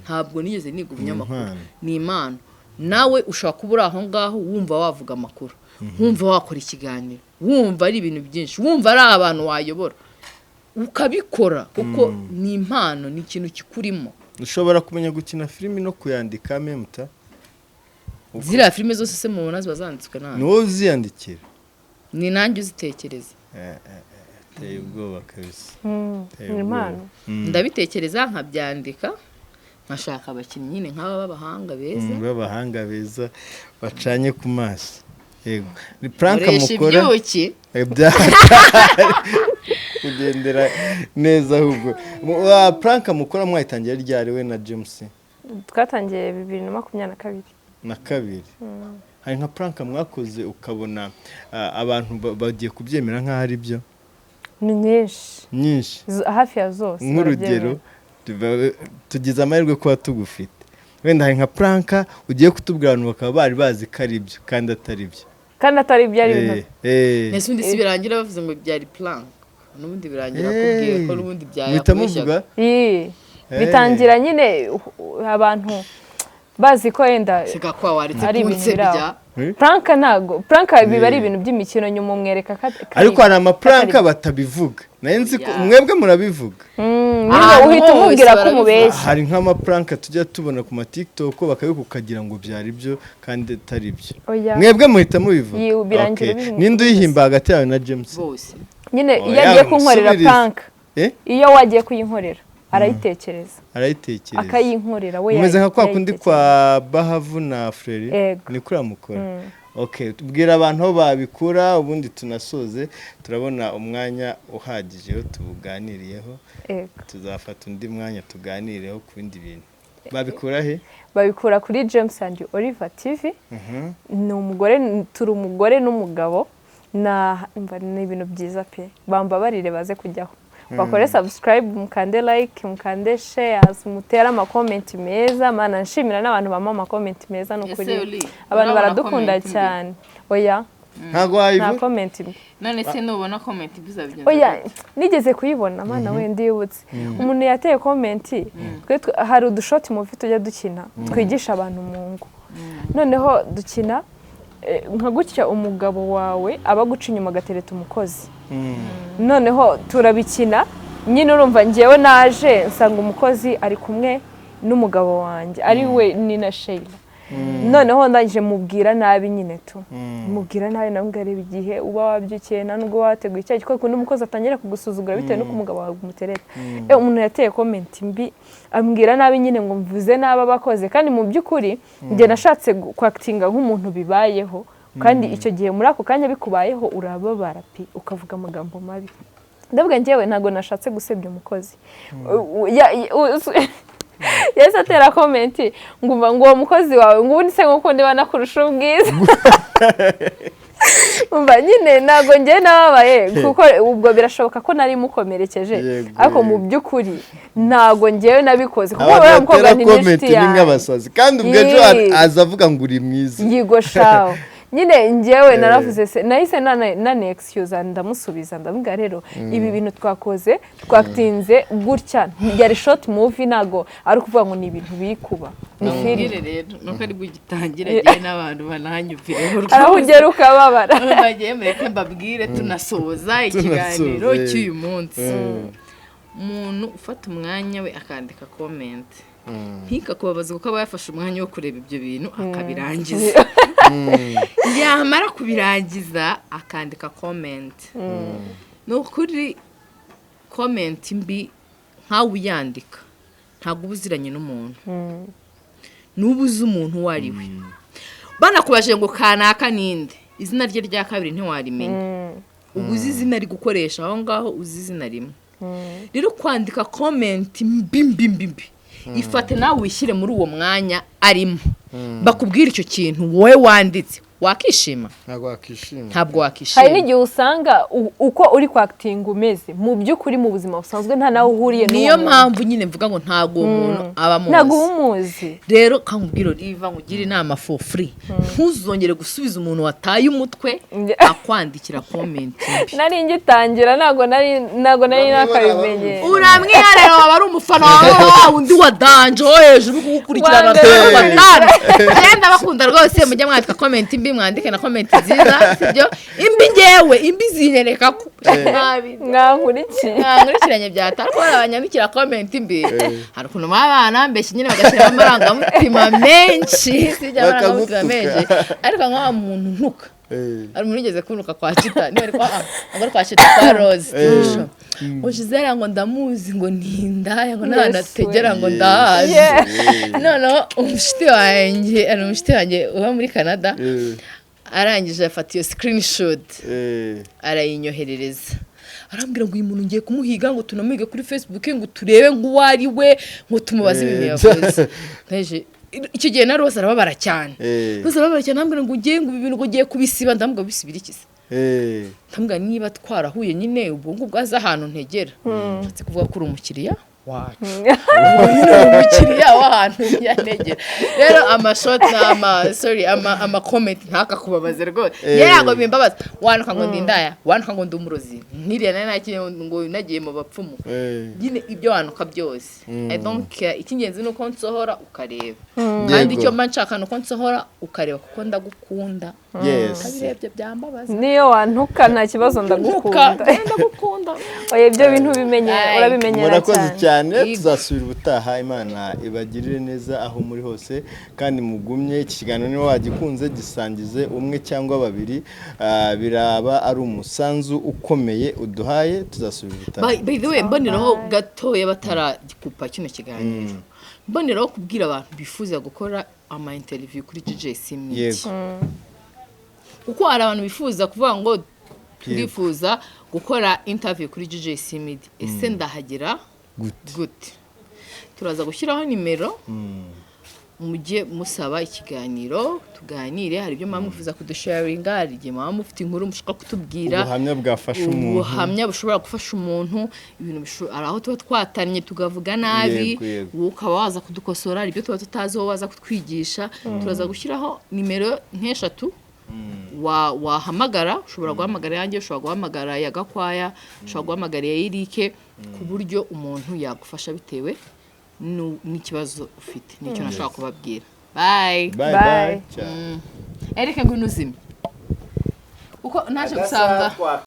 Ntabwo nigeze niga ubunyamakuru. Impano. Ni impano. Nawe ushobora kuba uri aho ngaho wumva wavuga amakuru, wumva wakora ikiganiro, wumva ari ibintu byinshi, wumva ari abantu wayobora, ukabikora, kuko ni impano, ni ikintu kikurimo. Ushobora kumenya gukina filimi no kuyandika memuta? Ziriya filime zose se mubona ziba zanditswe Ni nabi? wowe uziyandikira? Ni nanjye uzitekereza. Teye ubwoba kabisa. Teye Ni ubwoba. impano. Ndabitekereza, nkabyandika, nkashaka abakinnyi nyine nk'aba b'abahanga beza. B'abahanga beza bacanye ku maso. Yego, ni prank Nkoresha mukora. ibyuki. Kugendera neza ahubwo. Prank mukora mwayitangiye ryari, we na James? Twatangiye 2022. Na kabiri. Hari nka prank mwakoze ukabona abantu bagiye kubyemera nk'aho ari byo? Ni nyinshi. Nyinshi? Hafi ya zose Nk'urugero? Barabyemera. Tugize amahirwe kuba tugufite. Wenda hari nka prank ugiye kutubwira, abantu bakaba bari bazi ko ari byo kandi atari byo. Kandi atari ibyo, ari ibintu Mbese ubundi si birangira bavuze ngo byari prank? N'ubundi birangira akubwiye ko n'ubundi Muhita muvuga. byayakubeshyaga. Ii, bitangira nyine abantu bazi ko wenda Siga kwa waretse ari ibintu biri kunsebya. aho. Prank, ntago prank biba ari ibintu by'imikino, nyuma umwereka ko Ariko hari amaprank atari- batabivuga. Nayo nzi ko Yeah. mwebwe murabivuga. Nyine Ahantu uhita hose umubwira ko barabivuga. umubeshya. Hari nk'amaprank tujya tubona ku ma TikTok, bakabika ukagira ngo byari byo kandi atari byo. Oya. Mwebwe muhita mubivuga? Yi, birangira Okay. bimuvuze. Ninde uyihimba hagati yawe na James? Bose. Nyine Oya, iyo agiye kunkorera musubirize. prank, Eh? iyo wagiye kuyinkorera arayitekereza, Arayitekereza. akayinkorera we. Mumeze nka kwa kundi Yayitekereza. kwa Bahavu na Frere. Yego. Ni kuriya mukora. Okay, tubwira abantu aho babikura, ubundi tunasoze. Turabona umwanya uhagije iyo tubuganiriyeho. Yego. Tuzafata undi mwanya tuganireho ku bindi bintu. Babikura he? Babikura kuri James and Oliver TV. Ni umugore, turi umugore n'umugabo. Na umva, ni ibintu byiza pe. Bambabarire baze kujyaho bakore subscribe, mukande like, mukande shares, mutere amakomenti meza. Mana, nshimira n'abantu bampa amakomenti meza, ni ukuri. Ese Oli, Abantu urabona baradukunda comment mbi? cyane. Oya. Ntabwo Nta wayibura. comment mbi. None se nubona comment mbi uzabigenza Oya, gute? nigeze kuyibona. Mana we, ndibutse umuntu yateye comment. Twe hari udushort movie tujya dukina twigisha abantu mu ngo. Noneho dukina nka gutya umugabo wawe aba aguca inyuma agatereta umukozi. Noneho turabikina nyine, urumva ngewe naje nsanga umukozi ari kumwe n'umugabo wanjye, ari we ni na Sheila. Noneho ndangije mubwira nabi nyine tu, mubwira nabi, nawe areba igihe uba wabyukiye nta nubwo wateguye icyayi, kuko undi umukozi atangira kugusuzugura bitewe n'uko umugabo wawe umutereta. Umuntu yateye comment mbi, ambwira nabi nyine ngo mvuze nabi abakozi, kandi mu by'ukuri njye nashatse kwakitinga nk'umuntu bibayeho, kandi icyo gihe muri ako kanya bikubayeho urababara pe, ukavuga amagambo mabi. Ndavuga njyewe ntabwo nashatse gusebya umukozi. Yahise atera comment ngo umva, ngo uwo mukozi wawe, ngo ubundi se nk'uko niba nakurusha ubwiza. Umva nyine ntabwo njyewe nababaye, kuko ubwo birashoboka ko nari mukomerekeje, ariko mu by'ukuri ntabwo njyewe nabikoze, kuko Abantu uriya mukobwa batera ni comment n'inshuti ni yanjye. nk'abasazi, kandi ubwo ejo aza avuga ngo uri mwiza. Yigo shawo. Nyine njyewe naravuze se, nahise nane excuse, ndamusubiza, ndamubwira rero ibi bintu twakoze twatinze gutya yari short movie, ntago ari ukuvuga ngo ni ibintu biri kuba, ni filime. Mbwire rero nuko ari bugitangire agiye n'abantu banahanyumvireho. Aho ugera ukababara. Bagiye, mureke mbabwire tunasoza ikiganiro Tunasoza, eh. cy'uyu munsi. Umuntu ufata umwanya we akandika comment, ntikakubabaze, kuko aba yafashe umwanya wo kureba ibyo bintu akabirangiza. Yamara kubirangiza akandika comment, ni ukuri comment mbi nkawe uyandika ntabwo uba uziranye n'umuntu, n'uba uzi umuntu uwo ari we. Banakubajije ngo kanaka ninde, izina rye rya kabiri ntiwarimenya. Uba uzi izina ari gukoresha aho ngaho, uzi izina rimwe. Rero kwandika comment mbi mbi mbi mbi, ifate nawe wishyire muri uwo mwanya arimo, bakubwira icyo kintu wowe wanditse, wakishima? Ntabwo wakishima. Ntabwo wakishima. Hari n'igihe usanga uko uri kwactinga umeze mu by'ukuri mu buzima busanzwe nta nawe uhuriye n'uwo Niyo muntu. mpamvu nyine mvuga ngo ntabwo uwo muntu aba Ntabwo uba amuzi. umuzi. Rero kamubwira Oliva, nkugire inama for free: ntuzongere gusubiza umuntu wataye umutwe akwandikira comment mbi. Nari ngitangira, ntabwo nari nakabimenye. Uramwiharira, waba ari umufana wawe wa wundi wa danger wo hejuru kugukurikirana. Wa mbere. Batanu genda bakunda rwose. Mujye mwandika comment mbi, mwandike na comment nziza, sibyo? Imbi ngewe imbi zinyereka ko nabi. Mwankurikiye. Nkurikiranye byatari ariko bariya banyandikira comment mbi, hari ukuntu baba banambeshye nyine bagashyiramo amarangamutima menshi, sibyo? Amarangamutima Bakagutuka. menshi. Ariko nka wa muntu ntuka, hari umuntu wigeze kuntuka kwa Chita, niba ari kwa, ntabwo ari kwa Chita, kwa Rose Tusho, ngo Gisele ngo ndamuzi, ngo ni indaya, ngo n'ahantu Yesu ategera ngo we. ndahazi. Noneho umushuti wanjye, hari umushuti wanjye uba muri Canada, arangije afata iyo screenshot arayinyoherereza, arambwira ngo uyu muntu ngiye kumuhiga, ngo tunamuhige kuri Facebook, ngo turebe ngo uwo ari we, ngo tumubaze ibintu yavuze. Nteje icyo gihe na Rose arababara cyane. Rose arababara cyane, arambwira ngo ugiye, ngo ibi bintu ngo ugiye kubisiba. Ndamubwira bisibira iki se? Ndamubwira niba twarahuye nyine ubwo ngubwo azi ahantu ntegera, nshatse kuvuga ko uri umukiriya wacu, ubu nyine uri umukiriya w'ahantu ntegera. Rero amashoti ama sorry ama comment ntakakubabaze rwose. Yewe ntabwo bimbabaza. Wanuka ngo ndi indaya, wanuka ngo ndi umurozi, ntiriya nari nagiye ngo nagiye mu bapfumu. Nyine ibyo wanuka byose, I don't care. Icy'ingenzi ni uko nsohora ukareba, kandi icyo mba nshaka ni uko nsohora ukareba, kuko ndagukunda. Utabirebye byambabaza. Niyo wantuka nta kibazo, ndagukunda. Ntuka, ndagukunda. Oya, ibyo bintu ubimenye Ay. urabimenyera. Murakoze Cyane. cyane. Yego. Tuzasubira ubutaha. Imana ibagirire neza aho muri hose, kandi mugumye iki kiganiro. Niba wagikunze, gisangize umwe cyangwa babiri. Biraba ari umusanzu ukomeye uduhaye. Tuzasubira ubutaha. By the way, mboneraho gatoya bataragikupa kino kiganiro, mboneraho kubwira abantu bifuza gukora ama interview kuri GJC Media, kuko hari abantu bifuza kuvuga ngo turifuza gukora interview kuri GJC Media, ese ndahagera Gute? gute? Turaza gushyiraho nimero, mujye musaba ikiganiro tuganire. Hari ibyo muba mwifuza kudusharinga, hari igihe muba mufite inkuru mushaka kutubwira, Ubuhamya bwafasha umuntu. Ubuhamya bushobora gufasha umuntu, ibintu hari aho tuba twatannye tukavuga nabi, Yego, yego. wowe ukaba waza kudukosora. Hari ibyo tuba tutazi, wowe waza kutwigisha. Turaza gushyiraho nimero nk'eshatu wahamagara. Ushobora guhamagara iyanjye, ushobora guhamagara iya Gakwaya, ushobora guhamagara iya Erike, ku buryo umuntu yagufasha bitewe n'ikibazo ufite. Nicyo nashobora kubabwira. Bye. Bye. Bye. Bye cyane. Erike, ngwino uzime, kuko naje gusanga.